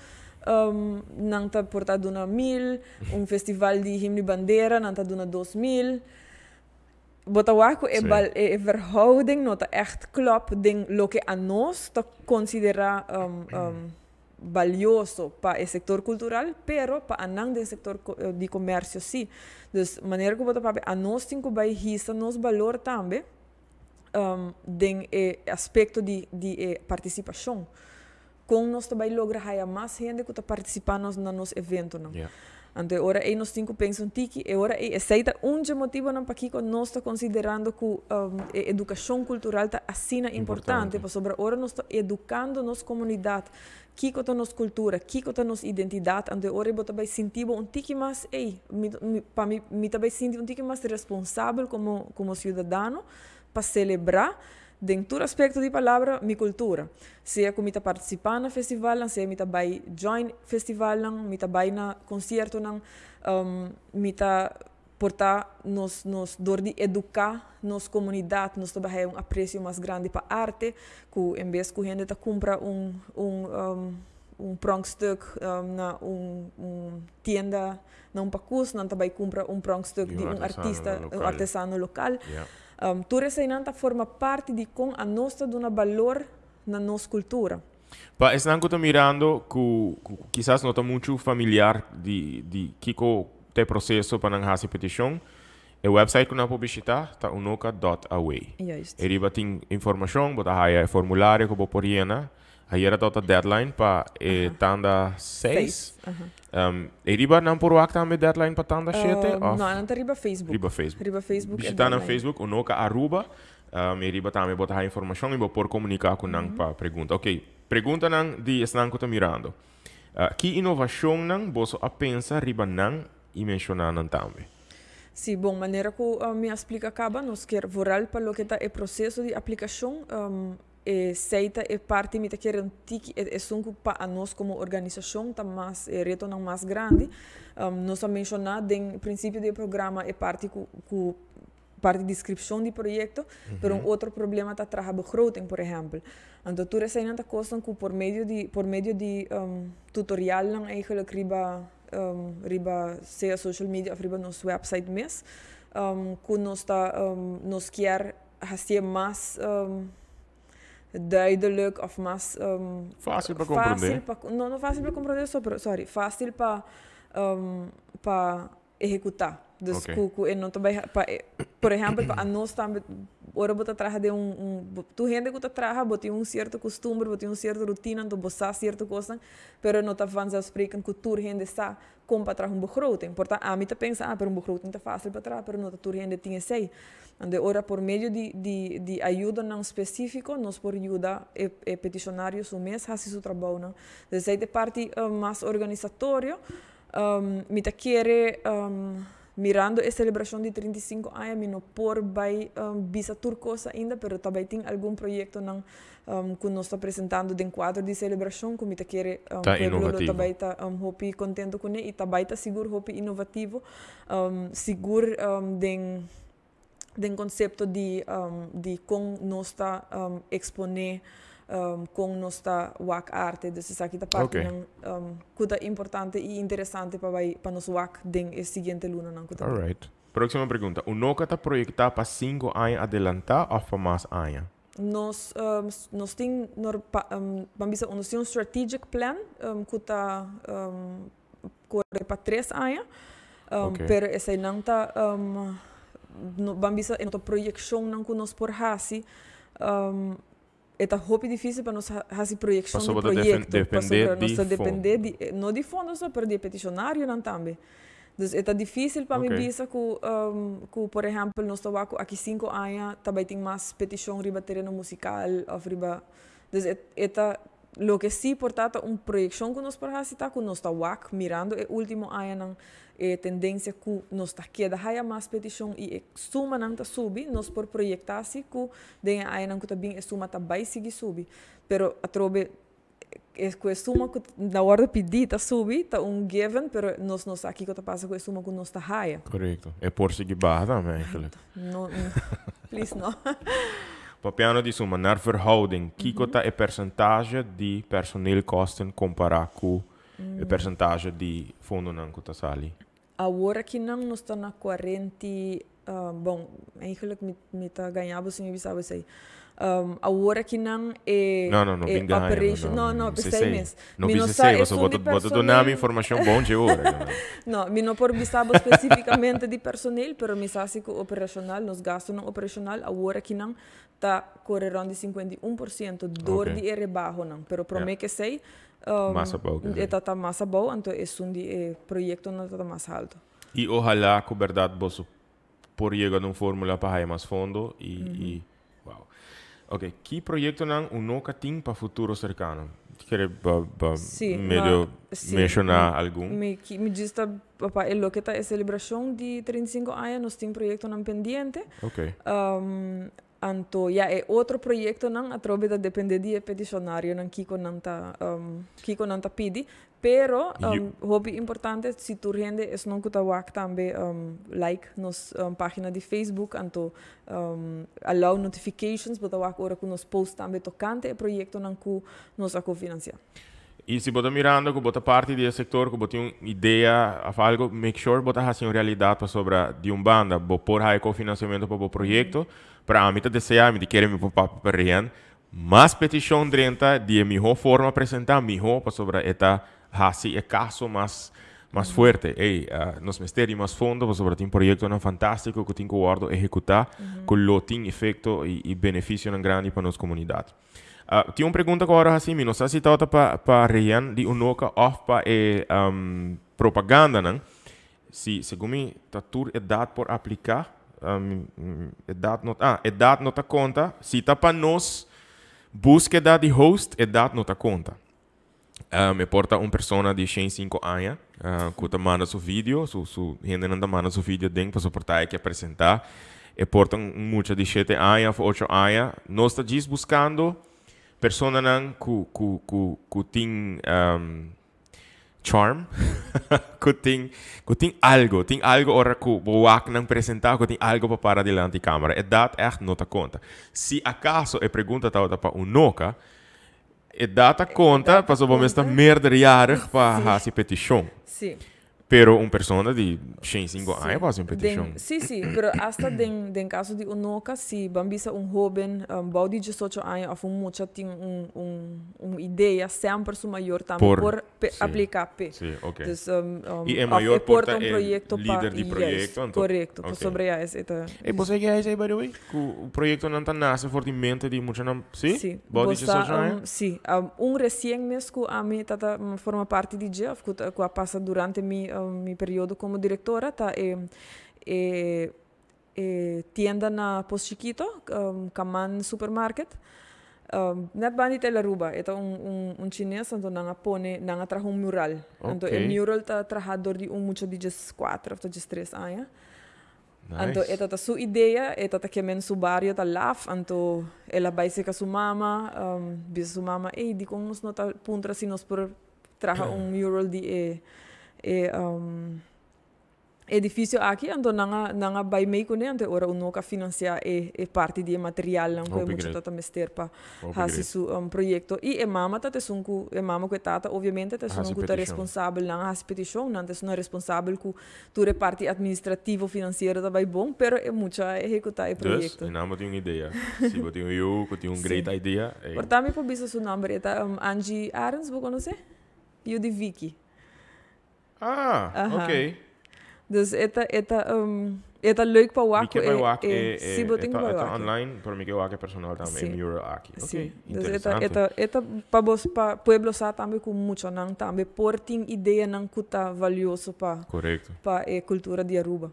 B: nan ta por ta duna mil, un festival di himno y bandera nan ta duna 2000. Bo ta wak cu e bal e verhouding no ta echt klop den loke anos ta considera balioso pa e sector cultural, pero pa anan den sector di comercio si. Dus manera cu bo ta papia, anos tin cu bay hisa nos balor tambe den e aspecto di di e participacion. Con nos ta bay logra haya mas hende cu ta participa nos na nos eventonan. Anto e ora ey nos tin cu pensa un tiki, e ora ey esey ta un dje motibonan pakico nos ta considerando cu e educacion cultural ta asina importante, pasobra ora nos ta educando nos comunidad kico ta nos cultura, kico ta nos identidad, anto e ora ey bo ta bay sinti bo un tiki mas, ey, mi, mi, pa mi, mi ta bay sinti un tiki mas responsabel como, como ciudadano pa celebra Den tur aspekto di palabra, mi kultura. Sea ku mi ta partisipá na festivalnan, sea mi ta bai join festivalnan, mi ta bai na konsiertonan, mi ta portá nos nos dor di eduká nos komunidat, nos ta bai haya un apresio mas grandi pa arte, ku en bes ku hende ta kumpra un un un pronkstuk na un un tienda na un pakus, nan ta bai kumpra un pronkstuk di un artista, un artesano lokal. Tur eseinan ta forma parti di kon anos ta duna balor na nos kultura.
A: Pa esnan ku ta mirando ku kisas no ta muchu familiar di di kiko ta e proseso pa nan hasi petishon, e website ku nan por bishita ta unoca dot awe.
B: Juist.
A: Eriba tin informashon, bo ta haya e formulario ku bo por yena. Ayera tabata deadline pa e tanda 6. E riba nan por wak tambe deadline pa tanda 7?
B: No, nan ta riba Facebook.
A: Riba Facebook.
B: Riba Facebook e
A: Bishita nan
B: deadline.
A: Facebook, Unoca Aruba. E riba tambe bo ta haya informacion y bo por comunica cu nan pa pregunta. Ok, preguntanan di esnan cu ta mirando. Ki innovacionnan boso a pensa riba nan y menciona nan tambe?
B: Sí, bon, manera cu mi a splica caba, nos kier vooral pa loke ta e proceso di aplicacion, esey ta e parti mi ta kere un tiki, esun cu pa anos como organisacion ta mas, e retonan mas grandi. Nos a menciona den principio di e programa e parti cu parti di descripcion di proyecto, pero un otro problema ta traha begroting, por ehempel. Anto tur eseynan ta cosnan cu por medio di tutorialnan eigenlijk riba sea social media of riba nos website mes, cu nos kier haci mas duidelijk of mas
A: Fácil pa comprende.
B: Fácil pa, no, no fácil pa comprende, so, pero, sorry, fácil pa ehecuta. Dus cu e no ta bay pa, por ehempel, pa anos tambe, ora bo ta traha den un tur hende cu ta traha, bo tin un cierto costumbre, bo tin un cierto rutina, anto bo sa cierto cosnan, pero no ta vanzelfsprekend cu tur hende sa con pa traha un begroting. Por ta ami ta pensa, ah, pero un begroting ta fácil pa traha, pero no ta tur hende tin esey. Anto ora por medio di ayudanan specifico, nos por yuda e peticionario su mes haci su trabounan. Dus esey ta e parti mas organisatorio. Mi ta kere, mirando e celebracion di 35 aña, mi no por bay bisa tur cos ainda, pero tambe tin algun proyectonan cu nos ta presentando den cuadro di celebracion, cu mi ta kere
A: Ta
B: pueblo lo
A: innovativo.
B: Tambe ta hopi contento cu ne y tambe ta sigur hopi innovativo, sigur den concepto di con nos ta expone, con nos ta wak arte. Dus esaki ta parti nan cu ta importante y interesante pa bay pa nos wak den e siguiente lunanan cu ta bin.
A: Alright. Próximo pregunta. Unoca ta proyecta pa 5 aña adelanta of pa mas aña?
B: Nos tin nor, pa, ban bisa, nos tin un strategic plan cu ta core pa 3 aña. Pero esey nan ta no, ban bisa, e proyeccionnan cu nos por hasi, e ta hopi dificil pa nos hasi proyeccion di
A: Pasobra ta
B: proyecto.
A: depende
B: Pasobra nos
A: di
B: ta
A: fondo.
B: Depende di, no di fondo so, pero di peticionarionan tambe. Dus e ta dificil pa mi bisa cu, por ehempel, nos ta wak cu aki 5 aña tambe tin mas peticion riba tereno musical of riba. Dus e ta loke si por ta un proyeccion cu nos por hasi ta cu nos ta wak mirando e ultimo añanan, e tendencia cu nos ta keda haya mas peticion y e sumanan ta subi, nos por proyecta si cu den e añanan cu ta bin e suma ta bay sigui subi. Pero atrobe e cu e suma cu na wordo pidi ta subi, ta un given, pero nos no sa kico ta pasa cu e suma cu nos ta haya.
A: Correcto. E por sigui baha tambe eigenlijk.
B: No, no, please no.
A: Papiando di suma, naar verhouding, kiko ta e percentage di personeelkosten compara cu e percentage di fondonan cu ta sali?
B: Awor akinan nos ta na 40, bon, eigenlijk mi ta gaña bo si mi bisa bo esey. Awor akinan e
A: No,
B: e
A: bin gaña,
B: operation,
A: no,
B: no,
A: no,
B: pesey
A: sei.
B: mes.
A: No
B: Mi no
A: bisa
B: sa
A: sei,
B: esun
A: bota
B: di
A: bota duna mi
B: personeel.
A: Informacion bon dje ora.
B: No, mi no por bisa bo specificamente di personeel, pero mi sa si cu operacional, nos gastonan operacional awor akinan ta core rond di 51% door di e rebahonan, pero prome cu esey
A: Mas abou cu
B: e ta mas abou, anto esun di e proyectonan ta mas halto.
A: Y ojalá cu berdad boso por yega na un formula pa haya mas fondo y wow. Ok, ki proyectonan Unoca tin pa futuro cercano? Kier ba
B: Si,
A: medio
B: si.
A: menciona algun?
B: Mi djis ta pa e loke ta e celebracion di 35 aña, nos tin proyectonan pendiente. Anto, ja, e otro proyectonan atrobe ta depende di e peticionarionan kiko nan ta pidi. Pero, hopi importante, si tur hende esnan cu ta wak tambe like nos pagina di Facebook, anto allow notifications, bo ta wak ora cu nos post tambe tocante e proyectonan cu nos a cofinancia.
A: Y si bo ta mirando cu bo ta parti di e sector, cu bo tin un idea of algo, make sure bo ta haci un realidad pasobra di un banda, bo por haya cofinanciamento pa bo proyecto, pero ami ta desea, mi kier mi pa pa mas peticion drenta di e miho forma presenta, miho pasobra e ta haci e caso mas fuerte. Ei, nos mester di mas fondo pasobra tin proyectonan fantastico cu tin cu wordo ehecuta, cu lo tin efecto y beneficionan grandi pa nos comunidad. Tin un pregunta cu awor asina, mi no sa si ta pa Rian di Unoca of pa e propaganda nan. Si, segun mi, ta tur edad por aplica, edad no ta conta. Si ta pa nos busqueda di host, edad no ta conta. E por ta un persona di 105 aña cu ta manda su video, su hende nan ta manda su video den pa soporta cu presenta. E por ta un mucha di 7 aña of 8 aña. Nos ta buscando persona nan cu tin charm, cu tin algo ora cu bo wak nan presenta, cu tin algo pa para dilanti camera. Edad echt no ta conta. Si acaso e pregunta ta pa Unoca, edad ta conta, paso bo mester ta meerderjarig pa hasi peticion. Pero un persona di 105 aña pa hasi un peticion.
B: Si, pero hasta den caso di Unoca, si ban bisa un hoben, bou di 18 aña of un mucha tin un idea, semper su mayor tambe por aplica pe. Dus,
A: E e mayor
B: of por ta
A: por ta
B: un proyecto pa
A: lider di proyecto, anto.
B: Correcto, sobre ja, is het.
A: E bo sa cu by the way? Cu e proyecto nan ta nace for di mente di mucha nan, si?
B: Si.
A: Bou di
B: Bosa,
A: 18 aña?
B: Si. Un recien mes cu ami tata forma parti di Jeff, cu a pasa durante mi periodo como directora, ta e tienda na Pos Chiquito, Kaman Supermarket. Net banda di Telaruba, e ta un chines, anto nan a pone, nan a traha un mural. Anto e mural ta traha door di un mucha di 4 of 3 aña. Anto e ta su idea, e ta kiermen su bario ta laf, anto el a bay serca su mama, bisa su mama: "Ey, di con nos no ta puntra si nos por traha un mural di e edificio aki?" Anto nan a bay mee cune, anto ora Unoca financia e parti di material nan cu e
A: Hopi
B: mucha
A: great.
B: tata mester pa
A: Hopi
B: hasi
A: great.
B: su proyecto. E e mama ta esun cu e mama cu e tata obviamente ta esun
A: Hasi
B: cu ta
A: peticion.
B: Responsabel nan hasi peticion, nan ta esun responsabel cu tur e parti administrativo financiero ta bay bon, pero e mucha ehecuta e
A: Dus,
B: proyecto.
A: e nan tin un idea. Si bo tin un yiu, cu tin un great idea.
B: Por tambe por bisa su nomber, e ta Angie Arens, bo conoce? Yiu di Vicky.
A: Ah, ok.
B: Dus e ta leuk pa
A: Mi
B: wak.
A: ke bay wak
B: Si, bo tin
A: e
B: bay
A: ta
B: wak.
A: Online, pero mi ke wak personal tambe, mural aki. Ok,
B: Si. Dus e ta
A: interesante.
B: e ta pa bos pa pueblo sa tambe cu mucha nan tambe por tin idea nan cu ta valioso pa pa e cultura di Aruba.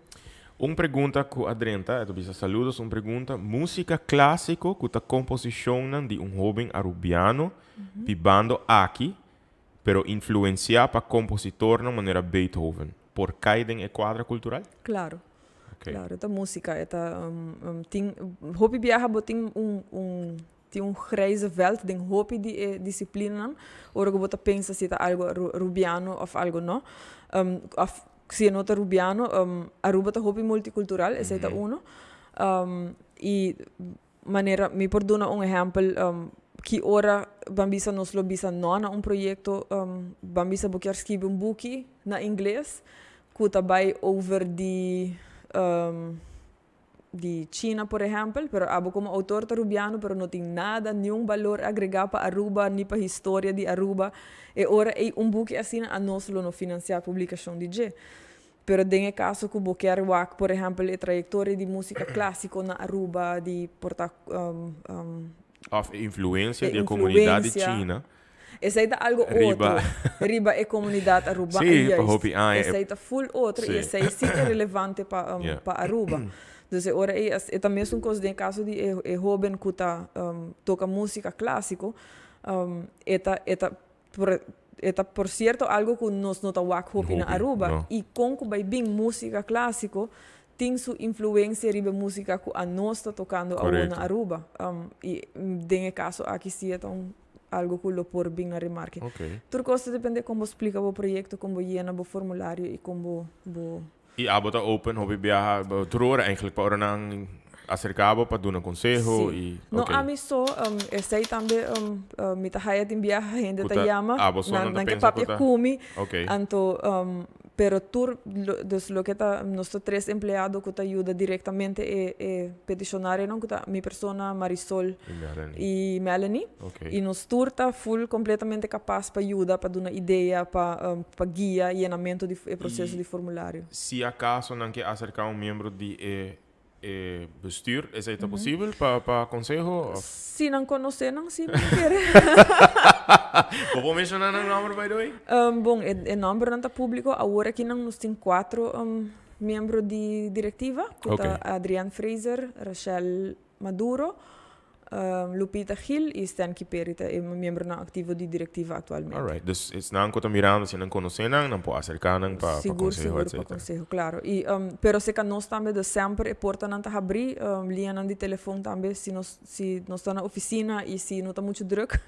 A: Un pregunta cu a drenta, e bisa: "Saludos, un pregunta. Musica clasico cu ta composicion di un hoben arubiano, bibando aki, pero influencia pa compositor na manera Beethoven, por cay den e cuadro cultural?"
B: Claro. Claro, e ta musica, e ta tin hopi biaha bo tin un grijze veld den hopi di disciplina, ora cu bo ta pensa si ta algo rubiano of algo no. Of si no ta rubiano, Aruba ta hopi multicultural, esey ta uno. E manera, mi por duna un ehempel, cu ora ban bisa nos lo bisa no na un proyecto, ban bisa bo kier skirbi un buki na ingles, cu ta bay over di China, por ehempel, pero abo como autor ta rubiano, pero no tin nada, ningun balor agrega pa Aruba, ni pa historia di Aruba. E ora e un buki asina, anos lo no financia publicacion di dje. Pero den e caso cu bo kier wak, por ehempel, e trayectoria di musica clasico na Aruba, di por ta
A: Of influencia
B: E
A: di comunidad di
B: influencia.
A: China.
B: Esey ta algo
A: Riba.
B: otro. Riba e comunidad Aruba.
A: Si, pa hopi aña.
B: Esey ta full otro y esey si ta relevante pa Aruba. Dus ora e tambe un cos den caso di e hoben cu ta toca musica clasico, e ta por cierto algo cu nos no ta wak hopi na
A: Hopi,
B: Aruba.
A: No.
B: Y con cu bay bin musica clasico, tin su influencia riba musica cu anos ta tocando awo na Aruba. Y den e caso aki si ta algo cu lo por bin na remarke. Tur cos ta depende con bo splica e proyecto, con bo yena e formulario y con bo
A: E abo ta open, hopi biaha, tur ora eigenlijk pa ora nan acerca bo pa duna conseho y
B: No, ami so, esey tambe, mi ta haya tin biaha hende ta yama,
A: Ah, bo so
B: nan,
A: nan ta
B: nan ke
A: pensa
B: papia
A: cu
B: cu mi, anto, pero tur, dus loke ta, nos ta tres empleado cu ta yuda directamente e peticionario, no, cu ta mi persona, Marisol
A: E Melanie.
B: Y Melanie. Y nos tur ta full completamente capaz pa yuda, pa duna idea, pa guia yenamento di e proceso di formulario.
A: Si acaso nan ke acerca un miembro di e E bestuur, esey ta posibel pa conseho? Of?
B: Si nan conoce nan, si mi kere.
A: Bo por menciona nan nomber, by the way?
B: Bon, e nombernan ta publico. Awor aki nan nos tin cuatro miembro di directiva, cu ta Adrian Fraser, Rachel Maduro, Lupita Gil y Stan Kiperi ta e miembronan activo di directiva actualmente.
A: Alright, dus esnan cu ta mirando, si nan conoce nan, nan por acerca nan pa
B: Sigur,
A: conseho,
B: sigur, pa
A: etcetera.
B: Conseho, claro. Y, pero seca nos tambe, dus semper e portanan ta habri, liñanan di telefon tambe, si nos ta na oficina y si no ta mucho druk,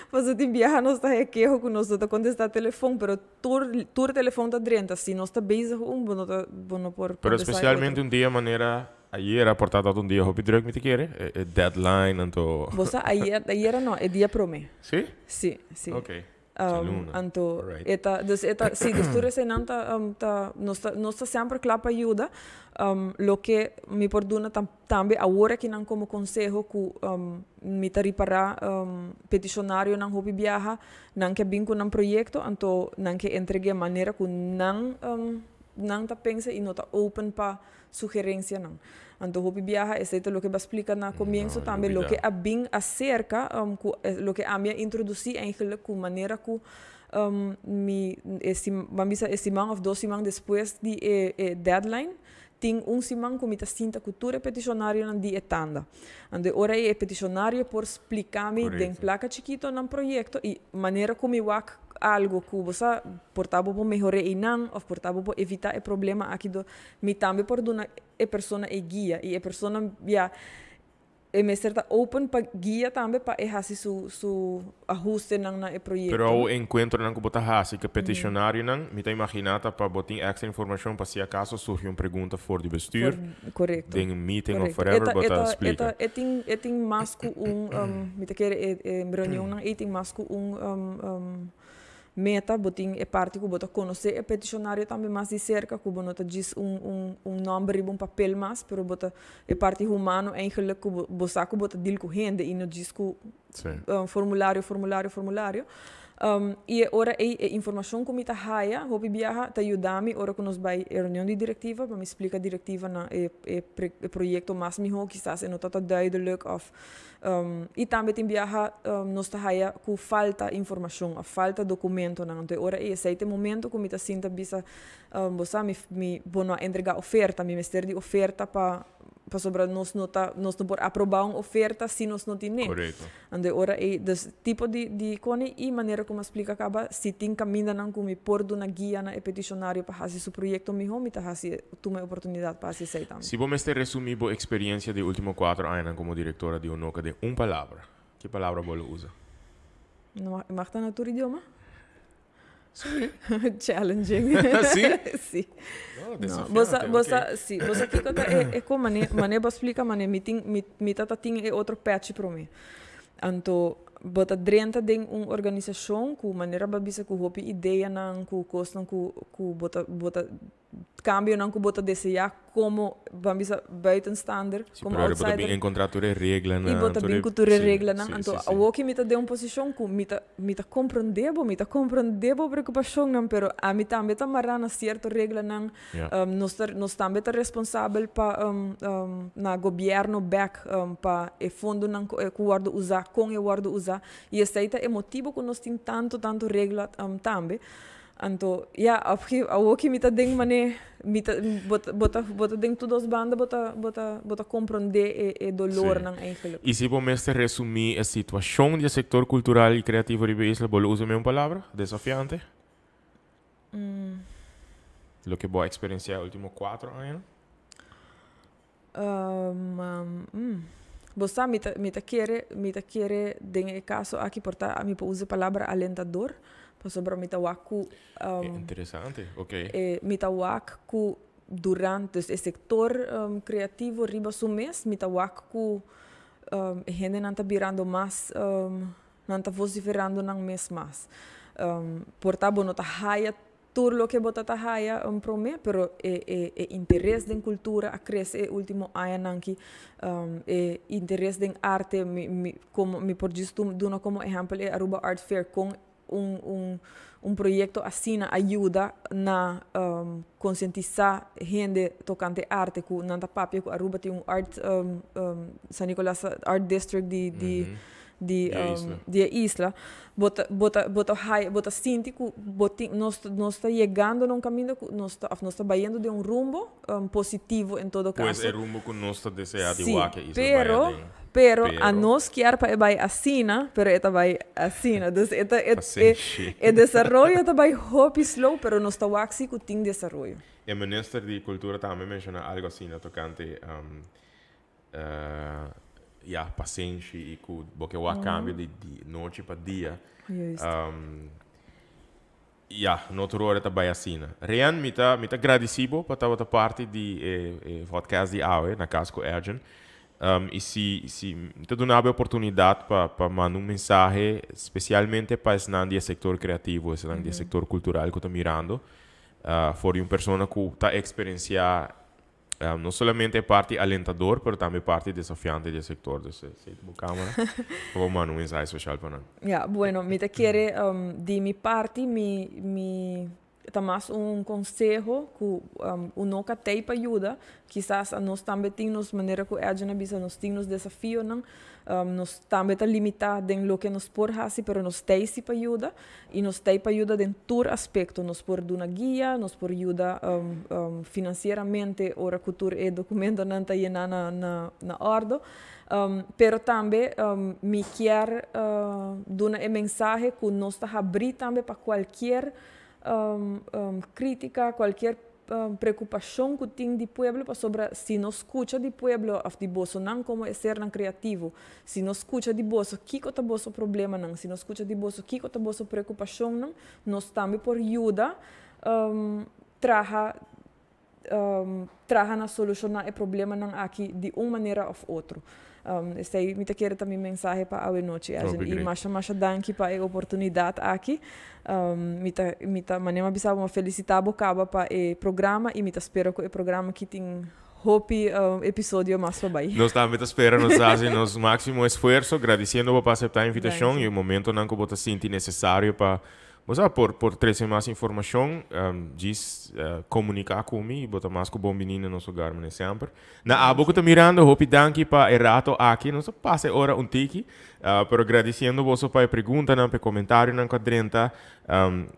B: pasobra tin biaha nos ta haya keho cu nos no ta contesta telefon, pero tur telefon ta drenta. Si nos ta bezig un, bo no por
A: Pero
B: contesta e
A: especialmente
B: otro.
A: Un dia manera ayera, por ta un dia hopi druk, mi ta kere, e deadline, anto.
B: Bo sa, ayera no, e dia prome.
A: Si?
B: Si.
A: Djaluna.
B: Anto, eta, dus eta, si, dus tur eseinan ta, nos ta semper kla pa yuda. Loke mi por duna tambe awor akinan komo konseho ku mi ta ripará, petishonarionan hopi biaha, nan ke bin ku nan proyekto, anto nan ke entreg'é manera ku nan ta pensa i no ta open pa sugerensianan. Anto hopi biaha, esei ta loke bo a splika na komienso
A: No,
B: tambe,
A: lubidá.
B: Loke a bin aserka, ku loke ami a introdusí eigenlijk ku manera ku mi ban bisa e siman òf 2 siman despues di e deadline, tin un siman ku mi ta sinta ku tur e petishonarionan di e tanda. Anto ora e petishonario por splika mi den plaka chikito nan proyekto i manera ku mi wak algo ku bo sa por ta bo por mehor'é einan òf por ta bo por evitá e problema aki do mi tambe por duna e persona e guia i e persona ya e mester ta open pa guia tambe pa e hasi su ahustenan na e proyekto.
A: Pero e enkuentronan ku bo ta hasi ku petishonarionan, mi ta imaginá ta pa bo tin ekstra informashon pa si akaso surgi un pregunta for di bestuur, den meeting of whatever, bo ta splika.
B: E tin mas ku un, mi ta kere e reunionnan ei tin mas ku un meta. Bo tin e parti ku bo ta konosé e petishonario tambe mas di serka, ku bo no ta djis un nòmber riba un papel mas, pero bo ta e parti humano eigenlijk, ku bo sa ku bo ta deal ku hende i no djis ku formulario, formulario, formulario. I e ora ei e informashon ku mi ta haya hopi biaha ta yuda mi ora ku nos bai e reunion di direktiva pa mi splika direktiva na e proyekto mas mihó, kisas e no ta duidelijk òf i tambe tin biaha nos ta haya ku falta informashon òf falta dokumentonan. Anto e ora ei esei ta e momento ku mi ta sinta bisa, bo sa, mi bo no a entregá oferta, mi mester di oferta pasobra nos no por aprobá un oferta si nos no tin. Anto ora ei, dus tipo di kone i manera ku mi a splika kaba, si tin kamindanan ku mi por duna guia na e petishonario pa hasi su proyekto mihó, mi ta hasi tuma e oportunidat pa hasi esei tambe.
A: Si bo mester resumí bo eksperensia di último 4 aña komo direktora di Unoca den un palabra, ki palabra bo lo usa?
B: No, mag ta na tur idioma?
A: Si.
B: Challenging.
A: Si?
B: Si.
A: No,
B: No,
A: desafiante,
B: bo sa, si, bo sa kiko ta e ko mane bo splika mane mi ta tin e otro pèchi promé. Anto bo ta drenta den un organisashon ku manera bo a bisa ku hopi ideanan, ku kosnan ku bo ta kambionan ku bo ta deseá komo, ban bisa, buitenstaander, komo
A: Pero bo ta bin
B: outsider.
A: enkontrá tur e reglanan.
B: I bo ta
A: tur
B: bin ku tur e reglanan. Anto awor ku mi ta den un posishon ku mi ta komprondé bo, mi ta komprondé bo preokupashonnan, pero ami tambe ta mará na sierto reglanan. Nos tambe ta responsabel pa na gobièrnu bèk pa e fondonan ku wòrdu usá, kon e wòrdu usá. I esei ta e motibu ku nos tin tantu tantu regla tambe. Anto, ja, op awor ku mi ta den mane, mi ta bo ta den tur dos banda, bo ta komprondé e dolornan eigenlijk.
A: I si bo mester resumí e situashon di sektor kultural i kreativo di isla, bo lo usa un palabra? Desafiante? Loke bo a eksperensiá último 4 aña?
B: Bo sa, mi ta kere den e kaso aki por ta mi por usa e palabra alentador, pasobra mi ta wak ku
A: Interesante, ok.
B: Mi ta wak ku durante, dus e sektor kreativo riba su mes, mi ta wak ku hendenan ta birando mas, nan ta vosiferando nan mes mas. Por ta bo no ta haya tur loke bo ta haya promé, pero e interes den kultura a krese e último añanan aki, e interes den arte, mi por djis duna komo ehèmpel e Aruba Art Fair, kon un proyecto asina a yuda na conscientisa hende tocante arte, cu nan ta papia cu Aruba tin un art San Nicolas Art District di
A: isla.
B: Di isla, bo ta hay, bo ta sinti cu nos ta yegando na un caminda cu nos ta of nos ta bayendo den un rumbo positivo en todo
A: Pues
B: caso.
A: E rumbo cu nos ta desea di
B: Si,
A: wak e isla
B: pero,
A: bay aden.
B: Pero,
A: Pero.
B: A nos kier pa e bay asina, pero e ta bay asina. Dus e
A: Pasenshi.
B: e desaroyo ta bay hopi slow, pero nos ta wak si cu tin desaroyo.
A: E minister di Cultura tambe a menciona algo asina tocante ja, pasenshi y cu bo kier wak cambio di nochi pa dia. Ja, no tur ora ta bay asina. Rian, mi ta agradecido pa tabata parti di podcast di awe na Cas cu Edjean. Y si ta duna e oportunidad pa manda un mensahe specialmente pa esnan di sector creativo, esnan di sector cultural cu ta mirando, for un persona cu ta experiencia no solamente e parti alentador, pero tambe parti desafiante di sector. Dus, si bo camera, bo manda un mensahe special pa nan.
B: Ja, bueno, mi ta kere di mi parti, mi ta mas un conseho cu UNOCA t'ey pa yuda. Kisas nos tambe tin nos manera cu Edjean a bisa, nos tin nos desafionan, nos tambe ta limita den loke nos por hasi, pero nos t'ey si pa yuda y nos t'ey pa yuda den tur aspecto. Nos por duna guia, nos por yuda financieramente ora cu tur e documentonan ta yena na orde. Pero tambe mi kier duna e mensahe cu nos ta habri tambe pa cualkier critica, cualkier preocupacion cu tin di pueblo, pasobra si nos scucha di pueblo of di boso nan como sernan creativo, si nos scucha di boso kico ta boso problemanan, si nos scucha di boso kico ta boso preocupacionnan, nos tambe por yuda traha na soluciona e problemanan aki di un manera of otro. Esey mi ta kere ta mi mensahe pa awe nochi.
A: Hopi
B: Y
A: great.
B: Masha masha danki pa e oportunidad aki. Mi ta manera bisa mi a felicita bo caba pa e programa y mi ta spera cu e programa aki tin hopi episodio mas pa bay.
A: Nos tambe ta spera, nos ta haci nos maximo esfuerso, agradeciendo pa acepta e invitacion
B: Danki.
A: y e momentonan cu bo ta sinti necesario pa bo por trece mas informacion, djis comunica cu mi, bo ta mas cu bon bini na nos hogar, manera semper. Na abo cu ta mirando, hopi danki pa e rato aki, nos a pasa ora un tiki, pero agradeciendo bo pa e preguntanan, pa comentarionan cu a drenta,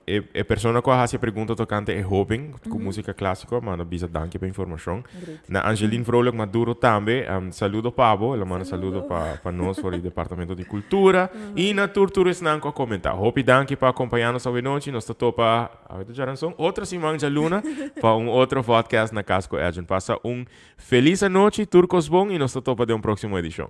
A: e persona cu a haci e pregunta tocante e hoben cu musica clasico, manda bisa danki pa e informacion.
B: Great.
A: Na Angeline Vrolijk Maduro tambe, saludo pa bo, el a manda saludo pa nos for di Departamento di Cultura y na tur tur esnan cu a comenta. Hopi danki pa acompaña nos awe nochi, nos ta topa awe ta djaranson, otro siman djaluna pa un otro podcast na Cas cu Edjean. Pasa un feliz anochi, tur cos bon y nos ta topa den un proximo edicion.